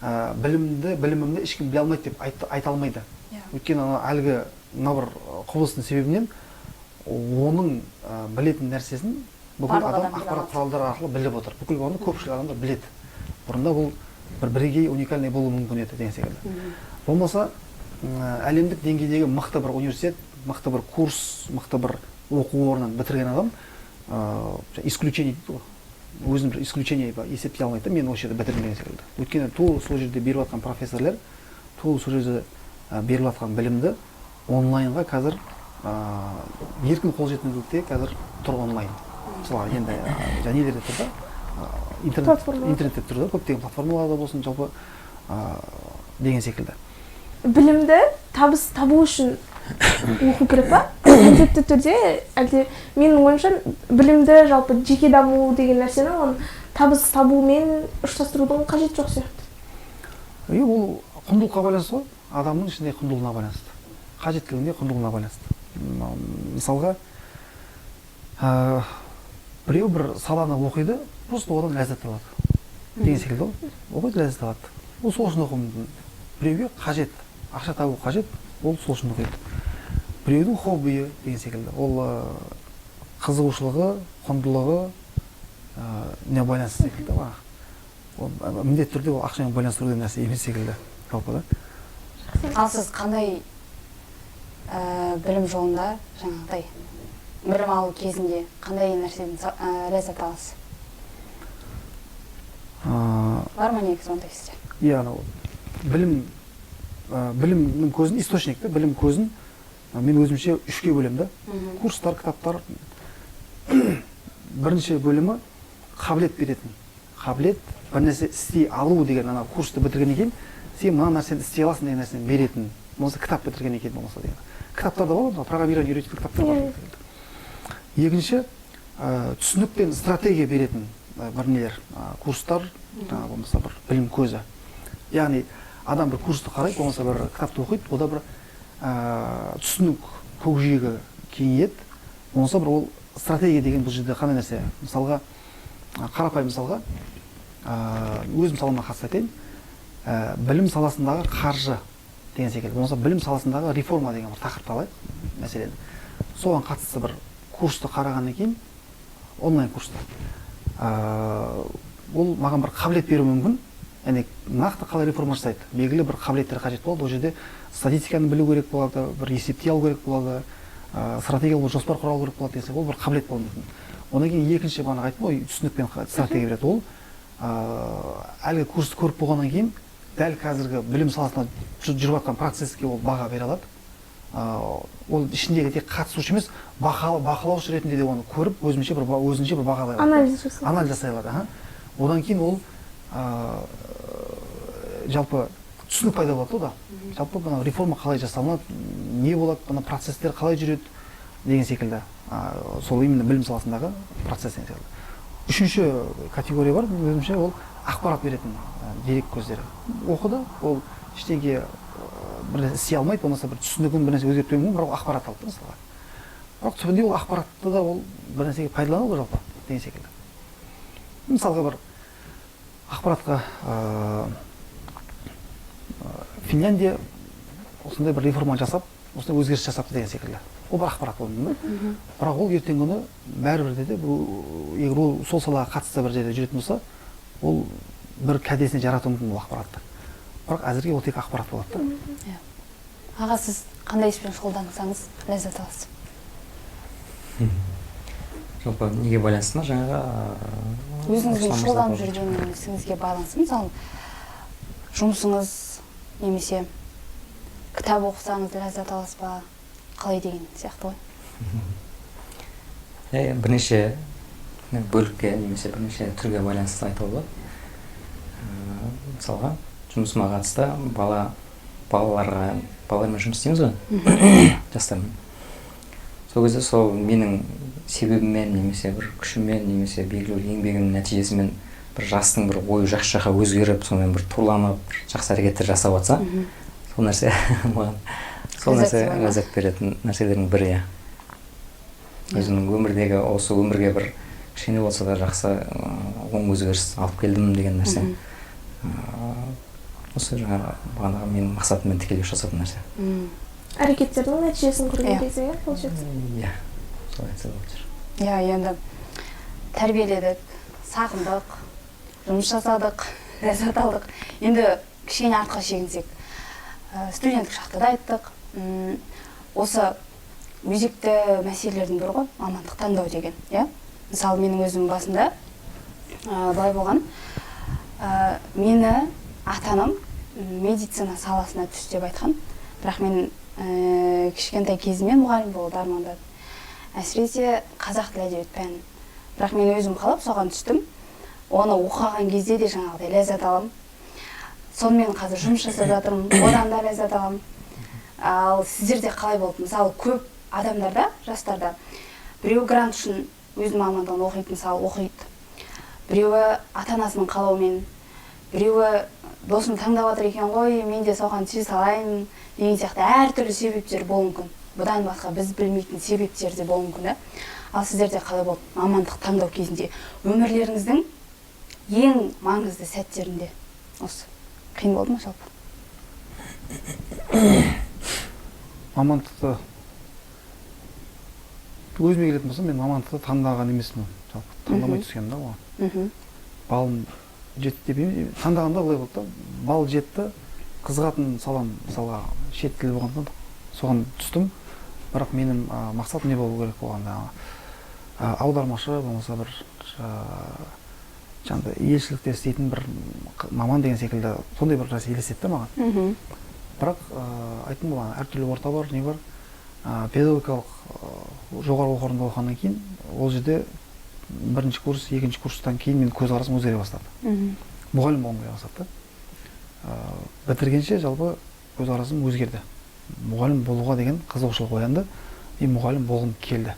білімімді ешкім біле алмайды деп айта алмайды. Өйткені ана әлгі мына бір құбылыстың себебінен оның, білетін нәрсесін бүкіл Барлық адам адам біле ақпарат алады. құралдары арқылы біліп отыр. Бүкіл оны көпшілік адамдар біледі. Бұрында бұл бір бірегей уникальный болуы мүмкін еді деген секілді. Болмаса, әлемдік деңгейдегі мықты бір университет, мықты бір курс, мықты бір оқу орнын бітірген адам, исключение дейді ғой. Өзін бір исключение есептей алмайды да, мен осы жерде бітірдім деген секілді. Өйткені тура сол жерде беріп жатқан профессорлар, тура сол жерде, беріліп жатқан білімді онлайнға қазір, еркін қолжетімділікте қазір тұр онлайн. Мысалға, енді, және нелерде тұр да, Платформалар. интернетте тұр да, көптеген платформаларда болсын, жалпы, деген секілді. Білімді табыс табу үшін оқу керек па? Міндетті түрде, әлде менің ойымша білімді жалпы жеке даму деген нәрсені оны табыс табумен ұштастырудың қажеті жоқ сияқты. Ол құндылыққа байланысты ғой. Адамның ішіндегі құндылығына байланысты. Қажеттілігіне, құндылығына байланысты. Мысалға, біреу бір саланы оқиды, просто одан ләззат алады деген секілді ғой. Оқиды, ләззат алады, ол сол үшін оқуы мүмкін. Біреуге қажет, ақша табу қажет, ол сол үшін оқиды. Біреудің хоббиі деген секілді, ол қызығушылығы, құндылығы не байланысты секілді бағана. Ол міндетті түрде ол ақшамен байланыстыру деген нәрсе емес секілді жалпы да. Ал сіз қандай білім жолында, жаңағыдай білім алу кезінде қандай нәрседен ләззат аласыз? Бар ма негізі ондай сізде? Иә, анау білім, білімнің көзін, источник та, білім көзін мен өзімше үшке бөлемін да. Курстар, кітаптар. Бірінші бөлімі қабілет беретін. Қабілет, бір нәрсе істей алу деген, ана курсты бітіргеннен кейін сен мына нәрсені істей аласың деген нәрсені беретін. Болмаса кітап бітіргеннен кейін болмаса деген. Кітаптар да бар ғой, мысалы, программирование үйрететін кітаптар бар. Екінші, түсінік пен стратегия беретін бір нелер, курстар, болмаса бір білім көзі. Яғни адам бір курсты қарайды, болмаса бір кітапты оқиды, ода бір түсінік көкжиегі кеңейеді. Болмаса бір ол стратегия деген бұл жерде қандай нәрсе? Мысалға, қарапайым мысалға, өз мысалыма қатысты айтайын, білім саласындағы қаржы деген секілді, болмаса білім саласындағы реформа деген бір тақырыпты алайық, мәселен. Соған қатысты бір курсты қарағаннан кейін, онлайн курсты, ол маған бір қабілет беруі мүмкін. Яғни нақты қалай реформа жасайды, белгілі бір қабілеттер қажет болады. Ол жерде статистиканы білу керек болады, бір есептей алу керек болады, стратегиялық жоспар құра алу керек болады деген секілді, ол бір қабілет болуы мүмкін. Одан кейін екінші, бағана айттым ғой, түсінік пен стратегия береді. Ол әлгі курсты көріп болғаннан кейін дәл қазіргі білім саласында жүріп жатқан процесске ол баға бере алады. Ол ішіндегі тек қатысушы емес, бақылаушы ретінде де оны көріп, өзінше бір бағалай алады. Анализ жасай. Анализ жасай алады, аха. Одан кейін ол жалпы түсінік пайда болады да. Жалпы мына реформа қалай жасалынады, не болады, мына процесстер қалай жүреді деген секілді. Сол именно білім саласындағы процесс деген секілді. Үшінші категория бар, өзімше, ол ақпарат беретін дерек көздері. Оқыды, ол ештеңе, бір нәрсе істей алмайды, болмаса бір түсінігін бір нәрсе өзгертпеуі мүмкін, бірақ ол ақпарат алды мысалға. Бірақ түбінде ол ақпаратты да ол бір нәрсеге пайдалану ғой жалпы деген секілді. Мысалға бір ақпаратқа, Финляндия осындай бір реформа жасап, осындай өзгеріс жасапты деген секілді. Ол бір ақпарат болуы мүмкін. Бірақ ол ертеңгі күні бәрібір де бұл, егер ол сол салаға қатысты бір жерде жүретін болса, ол бір кәдесіне жаратуы мүмкін ол ақпаратты. Бірақ әзірге ол тек ақпарат болады да. Аға, сіз қандай іспен шұғылдансаңыз ләззат аласыз? Жалпы неге байланысты ма жаңағы, Өзіңізбен Руслан шұғылданып мырза? жүрген ісіңізге байланысты, мысалы, жұмысыңыз немесе кітап оқысаңыз ләззат аласыз ба, қалай деген сияқты ғой. Иә, бірнеше бөлікке немесе бірнеше түрге байланысты айтуға болады. Мысалға, жұмысыма қатысты балалармен жұмыс істейміз ғой, жастармен. Сол кезде сол менің себебіммен немесе бір күшіммен немесе белгілі бір еңбегімнің нәтижесімен бір жастың бір ойы жақсы жаққа өзгеріп, сонымен бір тұрланып, бір жақсы әрекеттер жасап жатса, сол нәрсе маған, сол Ләззат нәрсе сыйлай ма? ләззат беретін нәрселердің бірі, иә. Өзімнің өмірдегі осы өмірге бір кішкене болса да жақсы, оң өзгеріс алып келдім деген нәрсе. Осы жаңағы бағанағы менің мақсатыммен тікелей ұштасатын нәрсе. Әрекеттердің нәтижесін көрген Иә. кезде, иә, получается. Иә, солай айтса болады. Иә, енді тәрбиеледік, сағындық, жұмыс жасадық, ләззат алдық. Енді кішкене артқа шегінсек, студенттік шақта да айттық. Осы өзекті мәселелердің бірі ғой мамандық таңдау деген, иә. Мысалы, менің өзім басында былай болған. Мені ата анам медицина саласына түс деп айтқан, бірақ мен кішкентай кезімнен мұғалім болуды армандадым, әсіресе қазақ тілі, әдебиет пәнін. Бірақ мен өзім қалап соған түстім. Оны оқыған кезде де жаңағыдай ләззат аламын. Сонымен қазір жұмыс жасап жатырмын, одан да ләззат аламын. Ал сіздерде қалай болды? Мысалы, көп адамдарда, жастарда біреу грант үшін өзінің мамандығын оқиды, мысалы, оқиды, біреуі ата анасының қалауымен, біреуі досым таңдап жатыр екен ғой, мен де соған түсе салайын деген сияқты әртүрлі себептер болуы мүмкін. Бұдан басқа біз білмейтін себептер де болуы мүмкін да. Ал сіздерде қалай болды мамандық таңдау кезінде, өмірлеріңіздің ең маңызды сәттерінде осы қиын болды ма жалпы? Мамандықты өзіме келетін болсам, мен мамандықты таңдаған емеспін, жалпы таңдамай түскенмін да оған. Балым жетті деп таңдағанда былай болды да, балл жетті, қызығатын салам мысалға шет тілі болғандықтан соған түстім. Бірақ менің мақсатым не болу керек болғанда, аудармашы болмаса бір жаңағыдай елшілікте істейтін бір маман деген секілді сондай бір нәрсе елестетті маған. Бірақ айттым ғой, әртүрлі орта бар, не бар. Педагогикалық жоғары оқу орнында оқығаннан кейін ол жерде бірінші курс, екінші курстан кейін менің көзқарасым өзгере бастады. Мұғалім болғым келе бастады. Бітіргенше жалпы көзқарасым өзгерді. Мұғалім болуға деген қызығушылық оянды. И мұғалім болғым келді.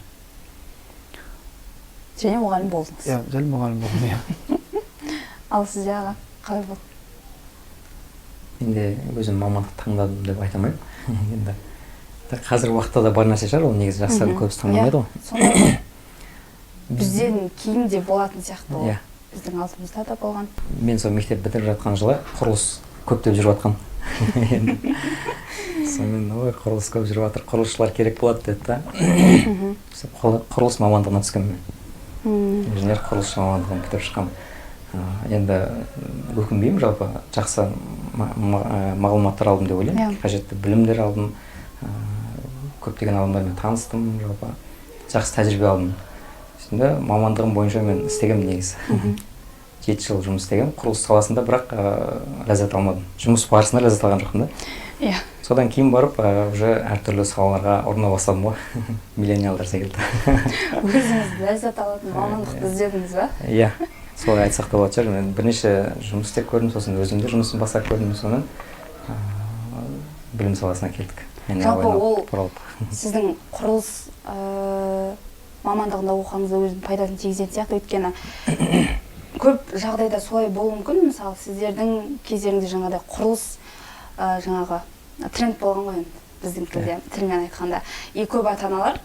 Және мұғалім болдыңыз. Иә, және мұғалім болдым, иә. Ал сізде, аға, қалай болды? Мен де өзім мамандық таңдадым деп айта алмаймын. Енді қазіргі уақытта да бар нәрсе шығар, ол негізі жастардың көбісі таңдамайды ғой. Бізден кейін де болатын сияқты ол. Біздің алдымызда да болған. Мен сол мектеп бітіріп жатқан жылы құрылыс көптеп жүріп жатқан. Сонымен, ой, құрылыс көп жүріп жатыр, құрылысшылар керек болады деді да. Құрылыс мамандығына түскенмін мен. Инженер құрылысшы мамандығын бітіріп шыққанмын. Енді өкінбеймін, жалпы жақсы мағлұматтар алдым деп ойлаймын. Қажетті білімдер алдым, көптеген адамдармен таныстым, жалпы жақсы тәжірибе алдым. Сонда мамандығым бойынша мен істегенмін негізі. 7 жыл жұмыс істегенмін құрылыс саласында, бірақ ләззат алмадым. Жұмыс барысында ләззат алған жоқпын да. Иә. Содан кейін барып уже әртүрлі салаларға ұрына бастадым ғой. Миллениалдар секілді. Өзіңіз ләззат алатын мамандықты іздедіңіз ба? Иә. Солай айтсақ та болатын шығар. Мен бірнеше жұмыс істеп көрдім, сосын өзім де жұмысын бастап көрдім, сонымен білім саласына келдік. Жалпы ол сіздің құрылыс мамандығында оқығаныңызда өзінің пайдасын тигізетін сияқты, өйткені көп жағдайда солай болуы мүмкін. Мысалы, сіздердің кездеріңізде жаңағыдай құрылыс жаңағы тренд болған ғой енді біздің тілде, тілмен айтқанда. И көп ата-аналар,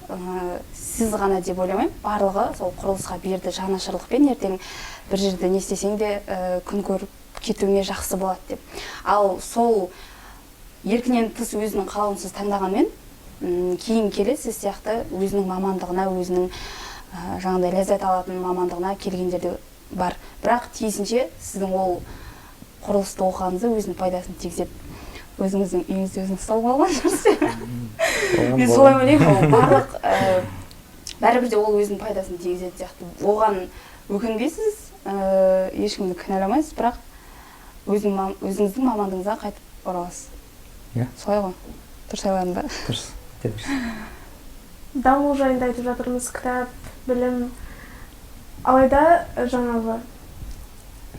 сіз ғана деп ойламаймын, барлығы сол құрылысқа берді жанашырлықпен, ертең бір жерде не істесең де күн көріп кетуіңе жақсы болады деп. Ал сол еркінен тыс өзінің қалауынсыз таңдағанмен, кейін келе сіз сияқты өзінің мамандығына, өзінің жаңағыдай ләззат алатын мамандығына келгендер де бар. Бірақ тиісінше сіздің ол құрылысты оқығаныңызда өзінің пайдасын тигізеді. Өзіңіздің үйіңізді өзіңіз салып алған шығарсыз. Мен солай ойлаймын, ол барлық бәрібір де ол өзінің пайдасын тигізетін сияқты. Оған өкінбейсіз, ешкімді кінәламайсыз, бірақ өзіңіздің мамандығыңызға қайтып ораласыз. Иә. Солай ғой? Дұрыс ойладым ба? Дұрыс, өте дұрыс. Даму жайында айтып жатырмыз, кітап, білім. Алайда жаңағы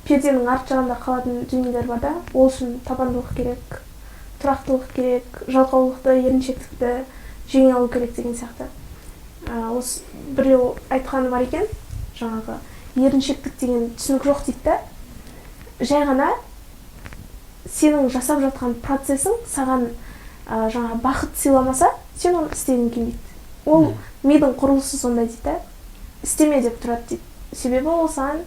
перденің арт жағында қалатын дүниелер бар да, ол үшін табандылық керек, тұрақтылық керек, жалқаулықты, еріншектікті жеңе алу керек деген сияқты. Осы біреу айтқаны бар екен, жаңағы еріншектік деген түсінік жоқ дейді да, жай ғана сенің жасап жатқан процесің саған жаңа бақыт сыйламаса, сен оны істегің келмейді. Ол мидың құрылысы сондай дейді да, істеме деп тұрады дейді. Себебі ол саған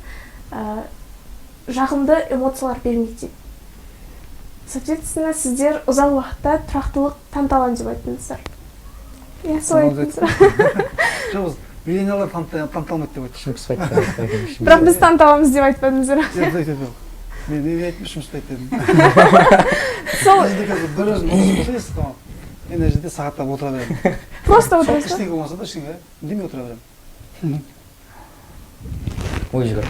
жағымды эмоциялар бермейді дейді. Соответственно, сіздер ұзақ уақытта тұрақтылық таныта аламын деп айттыңыздар. Иә, солай айттыңыздар. Жоқ, біз миллениалдар таныта алмайды деп айттық. Ішім пыспайды. Бірақ біз таныта аламыз деп айтпадыңыздар. Мен не айттым, ішім пыспайды дедім. Сол бір өзім болса, мен мына жерде сағаттап отыра беремін. Просто отырасыз ба? Ештеңе болмаса да ештеңе, үндемей отыра беремін. Ой, жібер.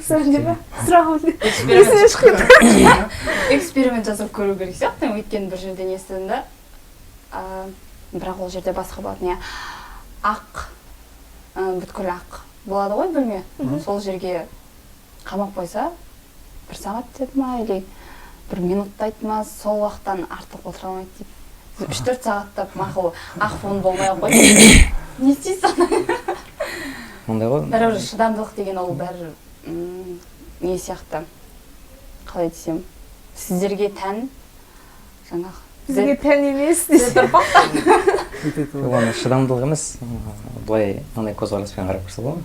Сұрағым есіме шығып кетті. Эксперимент жасап көру керек сияқты. Өйткені бір жерден естідім да, бірақ ол жерде басқа болатын, иә. Ақ, бүткіл ақ болады ғой бөлме. Сол жерге қамап қойса, бір сағат деді ма, или бір минутта айтты ма, сол уақыттан артық отыра алмайды дейді. 3-4 сағаттап мақұл, ақ фон болмай ақ қойды. Не істейсің? Ондай ғой. Бәрібір шыдамдылық деген ол бәрі не сияқты, қалай десем, сіздерге тән жаңағы. Бізге тән емес. Ұрпақтан. Оны шыдамдылық емес, былай мынандай көзқараспен қарап көрсе болады.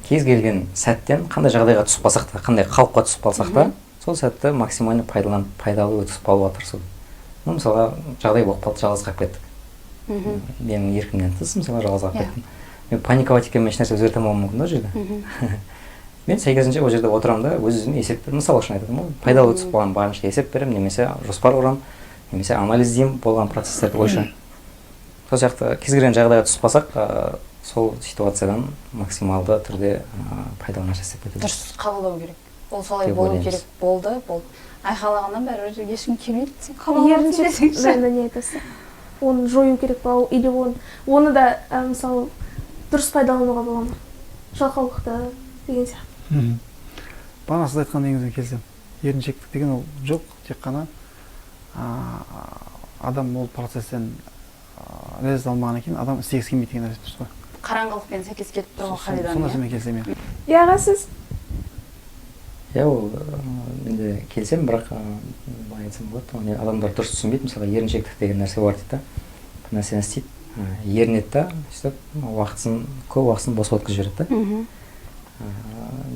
Кез келген сәттен қандай жағдайға түсіп қалсақ та, қандай қалыпқа түсіп қалсақ та, сол сәтті максимально пайдаланып, пайдалы өткізіп алуға тырысу. Ну, мысалға, жағдай болып қалды, жалғыз қалып кеттік. Менің еркімнен тыс, мысалға, жалғыз қалып кеттім. Мен паниковать еткенмен ешнәрсе өзгерте алмауым мүмкін да ол жерде. Мен сәйкесінше ол жерде отырамын да, өз өзіме есеп беремін. Мысал үшін айтып отырмын ғой, пайдалы өткізіп қойған, барынша есеп беремін немесе жоспар құрамын, немесе анализдеймін болған процесстерді ойша. Сол сияқты кез келген жағдайға түсіп қалсақ, сол ситуациядан максималды түрде пайдалана жасап кету. Дұрыс қабылдау керек, ол солай Деп болу ойлаймыз. керек. Болды, болды, айқайлағаннан бәрібір ешкім келмейді, сен қабылдап Еріншек жайында не айтасыз? Оны жою керек па или оны да, мысалы, дұрыс пайдалануға бола ма, жалқаулықты деген сияқты? Бағана сіз айтқан неңізбен келісемін. Еріншектік деген ол жоқ, тек қана адам ол процесстен ләззат алмағаннан кейін адам істегісі келмейді деген нәрсе, дұрыс қой? Қараңғылықпен сәйкес келіп тұр ғой. Сол Халиданың, иә. Нәрсемен келісемін, иә. Иә, аға, сіз? Иә, ол мен де келісемін, бірақ былай айтсам болады, оны адамдар дұрыс түсінбейді. Мысалға, еріншектік деген нәрсе бар дейді да, бір нәрсені істейді, ерінеді да, сөйтіп уақытысын, көп уақытысын босқа өткізіп жібереді да.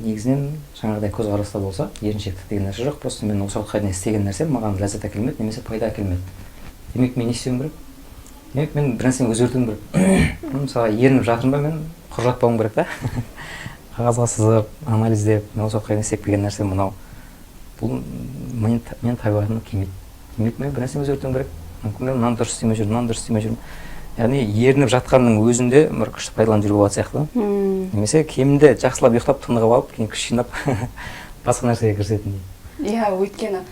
Негізінен жаңағыдай көзқараста болса, еріншектік деген нәрсе жоқ. Просто мен осы уақытқа дейін істеген нәрсем маған ләззат әкелмеді немесе пайда әкелмеді. Демек, мен не істеуім керек? Демек, мен бір нәрсені өзгертуім керек. Мысалға, ерініп жатырмын ба, мен құр жатпауым керек та, қағазға сызып, анализдеп, мен осы уақытқа дейін істеп келген нәрсем мынау, бұл менің табиғатыма келмейді. Демек, мен бір нәрсені өзгертуім керек. Мүмкін, мен мынаны дұрыс істемей жүрмін, мынаны дұрыс істемей жүрмін. Яғни ерініп жатқанның өзінде бір күшті пайдаланып жүруге болатын сияқты. Немесе кемінде жақсылап ұйықтап, тынығып алып, кейін күш жинап, басқа нәрсеге кірісетіндей. Иә, өйткені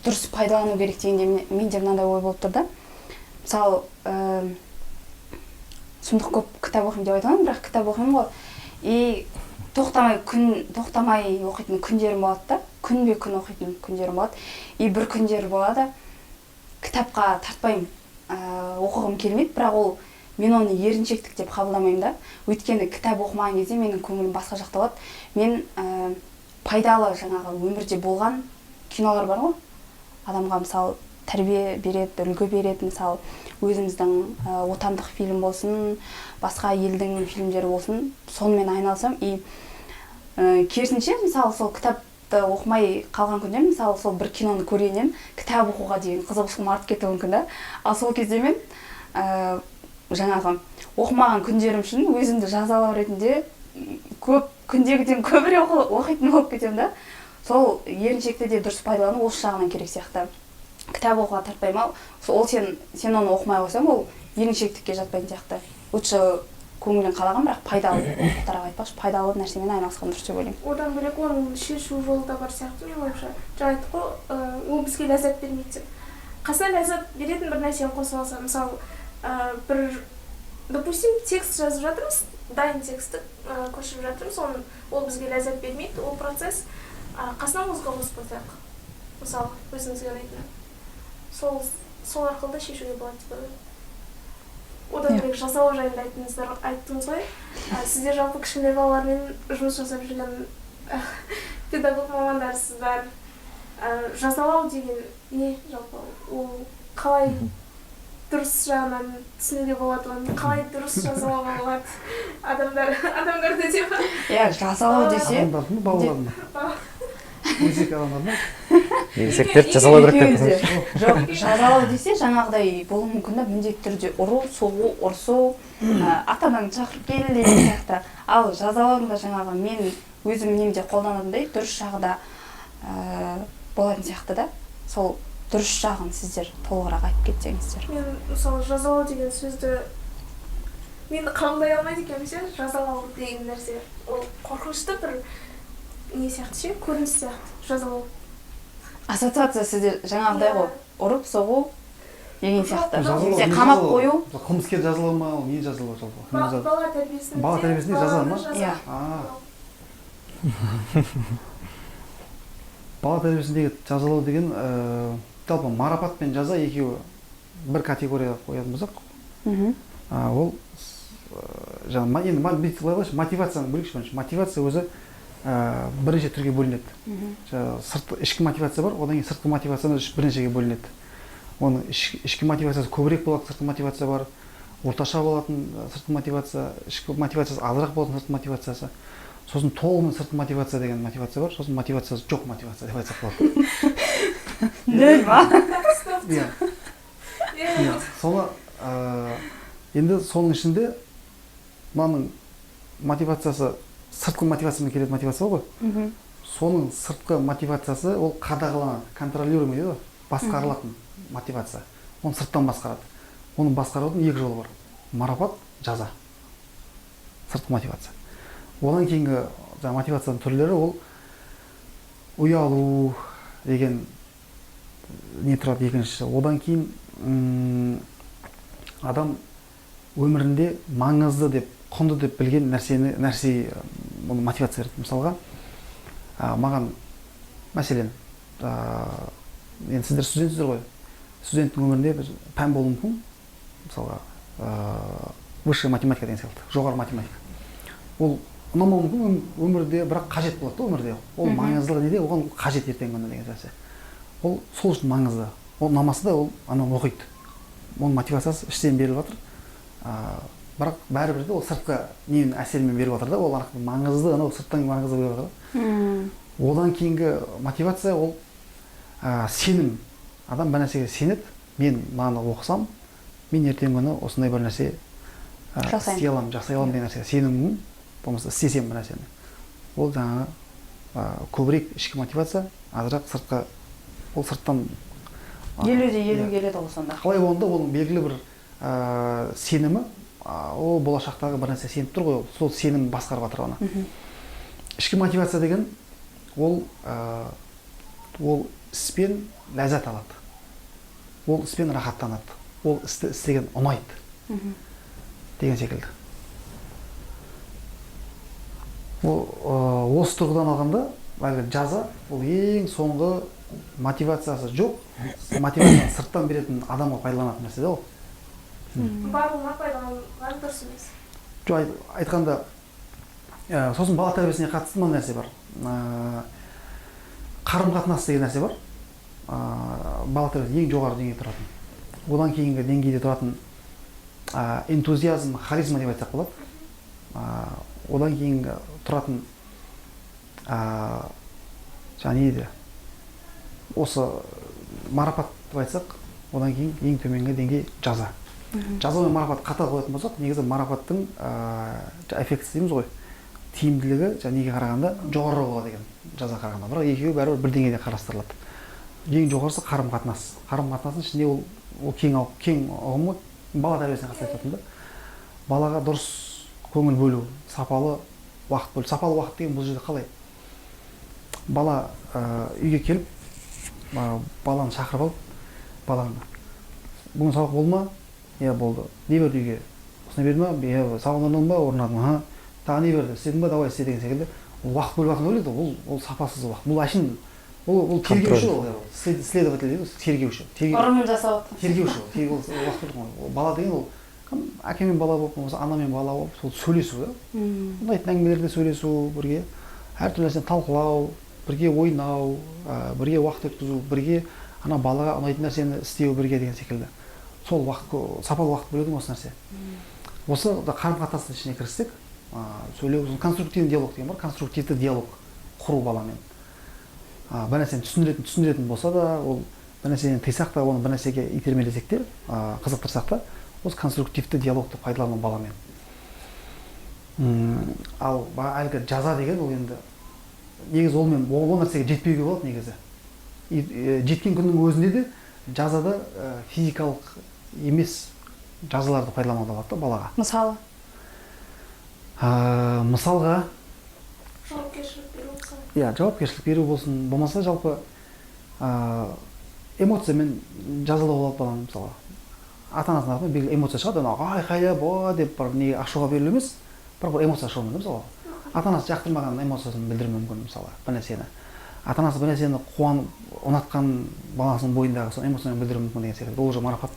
дұрыс пайдалану керек дегенде менде мынандай ой болып тұр да. Мысалы, сұмдық көп кітап оқимын деп айта алмаймын, бірақ кітап оқимын ғой. И тоқтамай, күн тоқтамай оқитын күндерім болады да, күнбе күн оқитын күндерім болады. И бір күндер болады, кітапқа тартпаймын, оқығым келмейді. Бірақ ол мен оны еріншектік деп қабылдамаймын да, өйткені кітап оқымаған кезде менің көңілім басқа жақта болады. Мен пайдалы, жаңағы өмірде болған кинолар бар ғой, адамға, мысалы, тәрбие береді, үлгі береді. Мысалы, өзіміздің отандық фильм болсын, басқа елдің фильмдері болсын, сонымен айналысамын. И керісінше, мысалы, сол кітапты оқымай қалған күндер, мысалы, сол бір киноны көргеннен кітап оқуға деген қызығушылығым артып кетуі мүмкін да. Ал сол кезде мен жаңағы оқымаған күндерім үшін өзімді жазалау ретінде көп күндегіден көбірек оқитын болып кетемін да. Сол еріншекті де дұрыс пайдалану осы жағынан керек сияқты. Кітап оқуға тартпай ма, ол сен оны оқымай қойсаң, ол еріншектікке жатпайтын сияқты. Лучше көңілің қалаған, бірақ пайдалы, тоқтар аға айтпақшы, пайдалы нәрсемен айналысқан дұрыс деп ойлаймын. Одан бөлек, оның шешу жолы да бар сияқты менің ойымша. Жаңа айттық қой, ол бізге ләззат бермейді деп. Қасына ләззат беретін бір нәрсені қосып алса, мысалы, бір, допустим, текст жазып жатырмыз, дайын текстті көшіріп жатырмыз, оны, ол бізге ләззат бермейді ол процесс, қасына музыка қосып қойсақ, мысалы, өзімізге ұнайтын, сол арқылы да шешуге болады деп ойлаймын. Одан бөлек, жазалау жайында айттыңыз ғой. Сіздер жалпы кішкентай балалармен жұмыс жасап жүрген педагог мамандарсыздар. Жазалау деген не жалпы? Ол қалай дұрыс жағынан түсінуге болады, оны қалай дұрыс жазалауға болады адамдарды деп? Иә, жазалау десе Адамдарды ма, балаларды ма? Ересек адамдар ма? Ересектерді жазалау керек деп. Екеуі де. Жоқ, жазалау десе, жаңағыдай болуы мүмкін да: міндетті түрде ұру, соғу, ұрсу, ата анаңды шақырып кел деген сияқты. Ал жазалаудың да жаңағы мен өзім немде қолданатындай дұрыс жағы да болатын сияқты да. Сол дұрыс жағын сіздер толығырақ айтып кетсеңіздер. Мен, мысалы, жазалау деген сөзді мен қабылдай алмайды екенмін ше. Жазалау деген нәрсе ол қорқынышты бір не сияқты ше, көрініс сияқты жазалау. Ассоциация сізде жаңағыдай ғой, ұрып соғу деген сияқты. Жазалау Немесе не? қамап Жазалау? қою. Қылмыскер жазалау ма, ол не жазалау жалпы? Кім Бала тәрбиесінде. Бала тәрбиесінде жаза ма? Баланы жаза. Иә. А. Бала тәрбиесіндегі жазалау деген, жалпы марапат пен жаза екеуі бір категорияға қоятын болсақ, ол жаңа енді бүйтіп былай қылайыншы, мотивацияны бөлейікші бірінші. Мотивация өзі бірнеше түрге бөлінеді. Жаңағы сыртқы, ішкі мотивация бар, одан кейін сыртқы мотивацияны бірнешеге бөлінеді. Оның ішкі мотивациясы көбірек болады, сыртқы мотивация бар, орташа болатын сыртқы мотивация, ішкі мотивациясы азырақ болатын сыртқы мотивациясы. Сосын толығымен сыртқы мотивация деген мотивация бар, сосын мотивациясы жоқ мотивация деп айтсақ болады. Нөл ма? Иә. Иә, соны енді соның ішінде мынаның мотивациясы сыртқы мотивациямен келетін мотивация ғой. Соның сыртқы мотивациясы ол қадағаланады, контролируемый дейді ғой, басқарылатын мотивация. Оны сырттан басқарады. Оны басқарудың екі жолы бар: марапат, жаза. Сыртқы мотивация. Одан кейінгі жаңағы мотивацияның түрлері ол ұялу деген не тұрады екіншісі. Одан кейін адам өмірінде маңызды деп, құнды деп білген нәрсені, нәрсе оны мотивация береді. Мысалға, маған мәселен, енді сіздер студентсіздер ғой. Студенттің өмірінде бір пән болуы мүмкін. Мысалға, высшая математика деген сияқты, жоғары математика. Ол ұнамауы мүмкін өмірде, бірақ қажет болады да өмірде. Ол маңыздылығы неде? Оған қажет ертеңгі күні деген нәрсе. Ол сол үшін маңызды. Ол ұнамаса да ол ананы оқиды. Оның мотивациясы іштен беріліп жатыр. Бірақ бәрібір де ол сыртқы ненің әсерімен беріліп жатыр да, ол анау маңызды, анау сырттан маңызды беріліп жатыр. Одан кейінгі мотивация ол сенім. Адам бір нәрсеге сенеді, мен мынаны оқысам, мен ертеңгі күні осындай бір нәрсе істей аламын, жасай аламын деген нәрсеге сенімім, болмаса істесем бір нәрсені. Ол жаңағы көбірек ішкі мотивация, азырақ сыртқы, ол сырттан Елу де елу келеді ғой сонда. Қалай болғанда оның белгілі бір сенімі, ол болашақтағы бір нәрсе сеніп тұр ғой, сол сенім басқарып жатыр оны. Ішкі мотивация деген ол іспен ләззат алады, ол іспен рахаттанады, ол істі істеген ұнайды деген секілді. Ол осы тұрғыдан алғанда әлгі жаза ол ең соңғы мотивациясы жоқ, мотивацияны сырттан беретін адамға пайдаланатын нәрсе да ол. Барлығына пайдаланған дұрыс емес. Жоқ, айтқанда, сосын бала тәрбиесіне қатысты мына нәрсе бар. Қарым-қатынас деген нәрсе бар. Бала тәрбиесі ең жоғары деңгейде тұратын. Одан кейінгі деңгейде тұратын энтузиазм, харизма деп айтсақ болады. Одан кейінгі тұратын жаңа не дейді? Осы марапат деп айтсақ, одан кейін ең төменгі деңгей жаза. Жаза мен марапат қатар қоятын болсақ, негізі марапаттың эффектісі дейміз ғой, тиімділігі жаңа неге қарағанда жоғары болады екен, жаза қарағанда. Бірақ екеуі бәрібір бір деңгейде қарастырылады. Ең жоғарысы қарым-қатынас. Қарым-қатынастың ішінде ол кең ұғым ғой, бала тәрбиесіне қатысты айтатын да. Балаға дұрыс көңіл бөлу, сапалы уақыт бөлу. Сапалы уақыт деген бұл жерде қалай? Бала үйге келіп, баланы шақырып алып, баланы бүгін сабақ болды ма? Иә, болды. Не берді үйге? Осыны берді ма? Иә, сабақ орындадың ба? Орындадым. Аха. Тағы не берді? Істедің ба? Давай істе деген секілді. Ол уақыт бөліп жатқан ойлайды, ол сапасыз уақыт. Бұл әшейін, ол тергеуші ол, следователь дейді ғой, тергеуші. Ұрымын жасап отқан. Тергеуші ол, ол уақыт бөліп жатқан. Ол бала деген ол кім? Әке мен бала болып, болмаса ана мен бала болып, сол сөйлесу да. Ұнайтын әңгімелерде сөйлесу, бірге әртүрлі нәрсені талқылау, бірге ойнау, бірге уақыт өткізу, бірге ана балаға ұнайтын нәрсені істеу бірге деген секілді. Сол уақыт, сапалы уақыт бөлудің осы нәрсе. Осы да қарым-қатынастың ішіне кіріссек, сөйлеу, сосын конструктивті диалог деген бар, конструктивті диалог құру баламен. Бір нәрсені түсіндіретін болса да, ол бір нәрседен тыйсақ та, оны бір нәрсеге итермелесек те, қызықтырсақ та, осы конструктивті диалогты пайдалану баламен. Ал әлгі жаза деген ол енді негізі ол ол нәрсеге жетпеуге болады негізі. Жеткен күннің өзінде де жазада физикалық емес жазаларды пайдалануға болады да балаға. Мысалы? Мысалға жауапкершілік беру болсын. Иә, жауапкершілік беру болсын, болмаса жалпы эмоциямен жазалауға болады баланы мысалға. Ата-анасының атынан белгілі эмоция шығады, анау айқайлап, о деп барып неге ашуға берілу емес, бірақ бір эмоция шығуы мүмкін мысалға. Ата-анасы жақтырмаған эмоциясын білдіруі мүмкін мысалға бір нәрсені. Ата-анасы бір нәрсені қуанып, ұнатқан баласының бойындағы сол эмоцияны білдіруі мүмкін деген секілді. Ол уже марапат,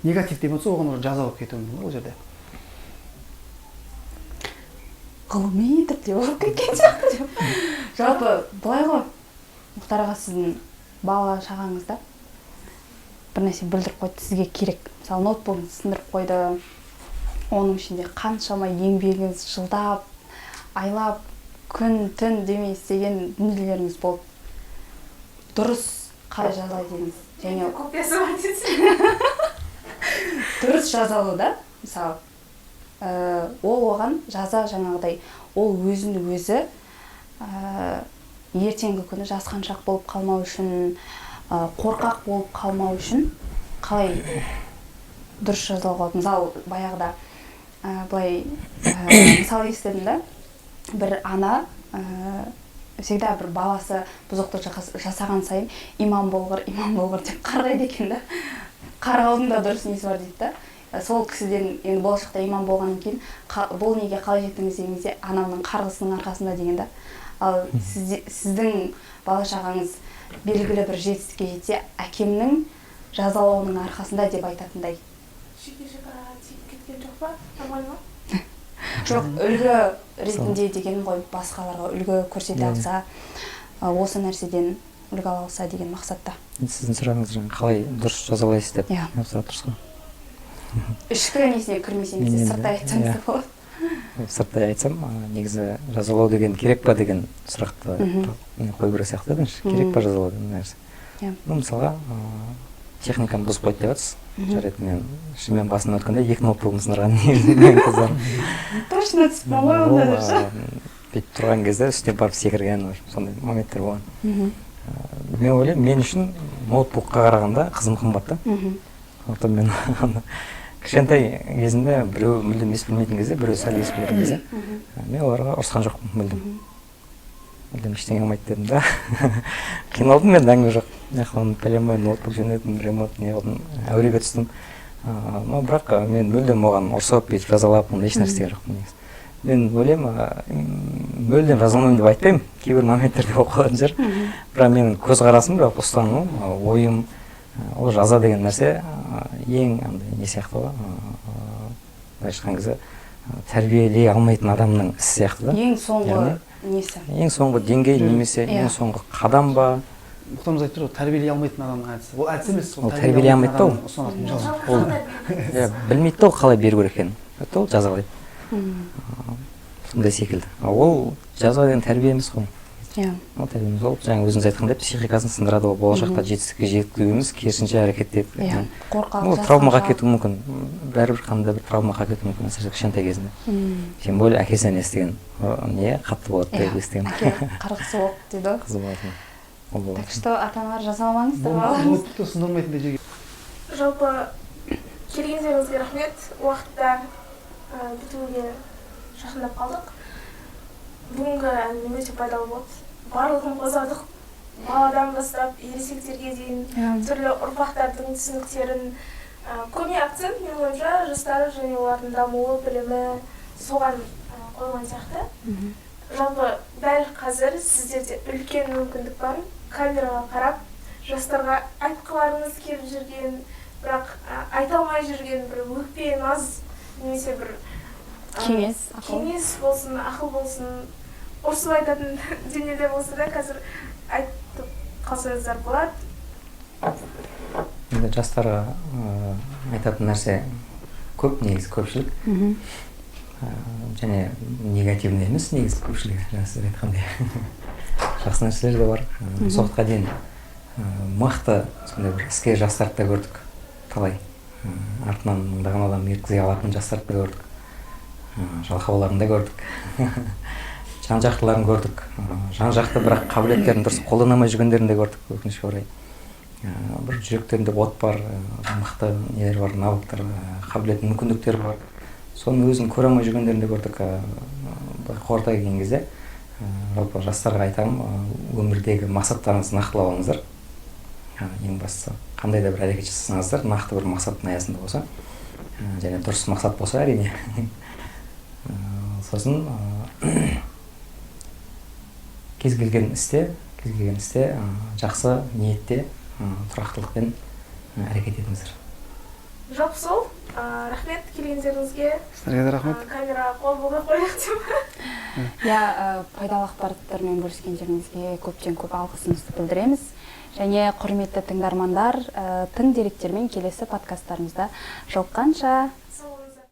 негативті эмоция оған уже жаза болып кетуі мүмкін ол жерде. Ғылыми түрде болып кеткен сияқты деп. Жалпы былай ғой, Мұхтар аға, сіздің бала шағаңызда бір нәрсе бүлдіріп қойды, сізге керек. Мысалы, ноутбугын сындырып қойды, оның ішінде қаншама еңбегіңіз, жылдап, айлап, күн түн демей істеген дүниелеріңіз болды. Дұрыс қалай жазалай дедіңіз? Және Копиясы бар десең. Дұрыс жазалау да, мысалы, ол оған жаза жаңағыдай, ол өзін өзі ертеңгі күні жасқаншақ болып қалмау үшін, қорқақ болып қалмау үшін қалай дұрыс жазалауға болады? Мысалы, баяғыда былай мысал естідім да, бір ана всегда бір баласы бұзықтық жасаған сайын «имам болғыр, имам болғыр» деп қарғайды екен да. Қарғаудың да дұрыс несі бар дейді да. Сол кісіден енді болашақта имам болғаннан кейін «бұл неге қалай жеттіңіз?» деген кезде, «анамның қарғысының арқасында» деген да. Ал сіздің бала шағаңыз белгілі бір жетістікке жетсе, «әкемнің жазалауының арқасында» деп айтатындай. Жеке шекараға тиіп кеткен жоқ па? Нормально ма? Жоқ, үлгі ретінде деген ғой, басқаларға үлгі көрсете алса, осы нәрседен үлгі ала алса деген мақсатта. Енді сіздің сұрағыңыз жаңа қалай дұрыс жазалайсыз деп Иә. сұрап тұрсыз ғой. Ішкі несіне кірмесеңіз Мен де, енді, сырттай айтсаңыз да иә. болады. Сырттай айтсам, негізі жазалау деген керек па деген сұрақты мен қою керек сияқты бірінші. Керек па жазалау деген нәрсе? Ну, мысалға, техниканы бұзып қойды деп жатырсыз. Жарайды, мен шынымен басымнан өткенде екі ноутбугым сындырған негізі менің қыздарым. Точно түсіп ғой Ол, онда. Бүйтіп тұрған кезде үстіне барып секірген, в общем, сондай моменттер болған. Мен ойлаймын, мен үшін ноутбукқа қарағанда қызым қымбат та. Сондықтан мен ана кішкентай кезімде біреу мүлдем ес білмейтін кезде, біреу сәл ес білетін кезде, мен оларға ұрысқан жоқпын мүлдем. Мүлдем ештеңе болмайды дедім да. Қиналдым мен, әңгіме жоқ. Мына пәленбай ноутбук жөндедім, ремонт не қылдым, әуреге түстім. Но бірақ мен мүлдем оған ұрсып, бүйтіп жазалап, ондай ешнәрсе істеген жоқпын негізі. Мен ойлаймын, мүлдем жазаламаймын деп айтпаймын, кейбір моменттерде болып қалатын шығар. Бірақ менің көзқарасым, бірақ ұстанымым, ойым, ол жаза деген нәрсе ең андай не сияқты ғой, былайша айтқан кезде, тәрбиелей алмайтын адамның ісі сияқты да. Ең соңғы Яғни несі. Ең соңғы деңгей немесе ең соңғы қадам ба? Мұхтар мырза айтып тұр ғой, тәрбиелей алмайтын адамның әдісі. Ол әдіс емес, Ол тәрбиелей алмайды да ол. адамның ұсынатын жаза. Ол иә, білмейді да, ол қалай беру керек екенін. Это ол жазалайды. Сондай секілді. Ал ол жаза деген тәрбие емес қой. Ол тәрбие емес, ол жаңа өзіңіз айтқандай психикасын сындырады, ол болашақта жетістікке жеткізу емес, керісінше әрекет етеді. Иә, қорқақ, Ол травмаға жасқаншақ. кетуі мүмкін, бәрібір қандай бір травмаға кетуі мүмкін, әсіресе кішкентай кезінде. Тем более әкесінен естіген не қатты болады деп естіген. Әке қарғысы болып дейді ғой. Қызы болатын ол болады. Так что, ата аналар, жазаламаңыздар балаларыңызды. Ноутбукты сындырмайтындай жерге. Жалпы, келгендеріңізге рахмет. Уақытта бітуге жақындап қалдық. Бүгінгі әңгіме өте пайдалы болды. Барлығын қозғадық, баладан бастап ересектерге дейін түрлі ұрпақтардың түсініктерін. Көбіне акцент, менің ойымша, жастар және олардың дамуы, білімі, соған қойылған сияқты. Жалпы, дәл қазір сіздерде үлкен мүмкіндік бар камераға қарап, жастарға айтқыларыңыз келіп жүрген, бірақ айта алмай жүрген бір өкпе наз немесе бір Кеңес, ақыл. Кеңес болсын, ақыл болсын, ұрсып айтатын дүниелер болса да, қазір айтып қалсаңыздар болады. Енді жастарға айтатын нәрсе көп негізі, көпшілік. Және негативный емес негізі көпшілігі, жаңа сіз айтқандай, жақсы нәрселер де бар. Осы уақытқа дейін мықты сондай бір іскер жастарды да көрдік талай. Артынан мыңдаған адам ерткізе алатын жастарды да көрдік, жалқауларын да көрдік, жан жақтыларын көрдік, жан жақты, бірақ қабілеттерін дұрыс қолдана алмай жүргендерін де көрдік, өкінішке орай. Бір жүректерінде от бар, мықты нелер бар, навыктар, қабілет, мүмкіндіктер бар, соның өзін көре алмай жүргендерін де көрдік. Былай қорыта келген кезде, жалпы жастарға айтарым: өмірдегі мақсаттарыңызды нақтылап алыңыздар. Ең бастысы, қандай да бір әрекет жасасаңыздар, нақты бір мақсаттың аясында болса және дұрыс мақсат болса, әрине. Сосын кез келген істе жақсы ниетте, тұрақтылықпен әрекет етіңіздер. Жалпы сол. Рахмет келгендеріңізге. Сіздерге де рахмет. Камераға қол бұлғап қояйық деп. Иә, пайдалы ақпараттармен бөліскендеріңізге көптен көп алғысымызды білдіреміз. Және құрметті тыңдармандар, тың деректермен келесі подкасттарымызда жолыққанша.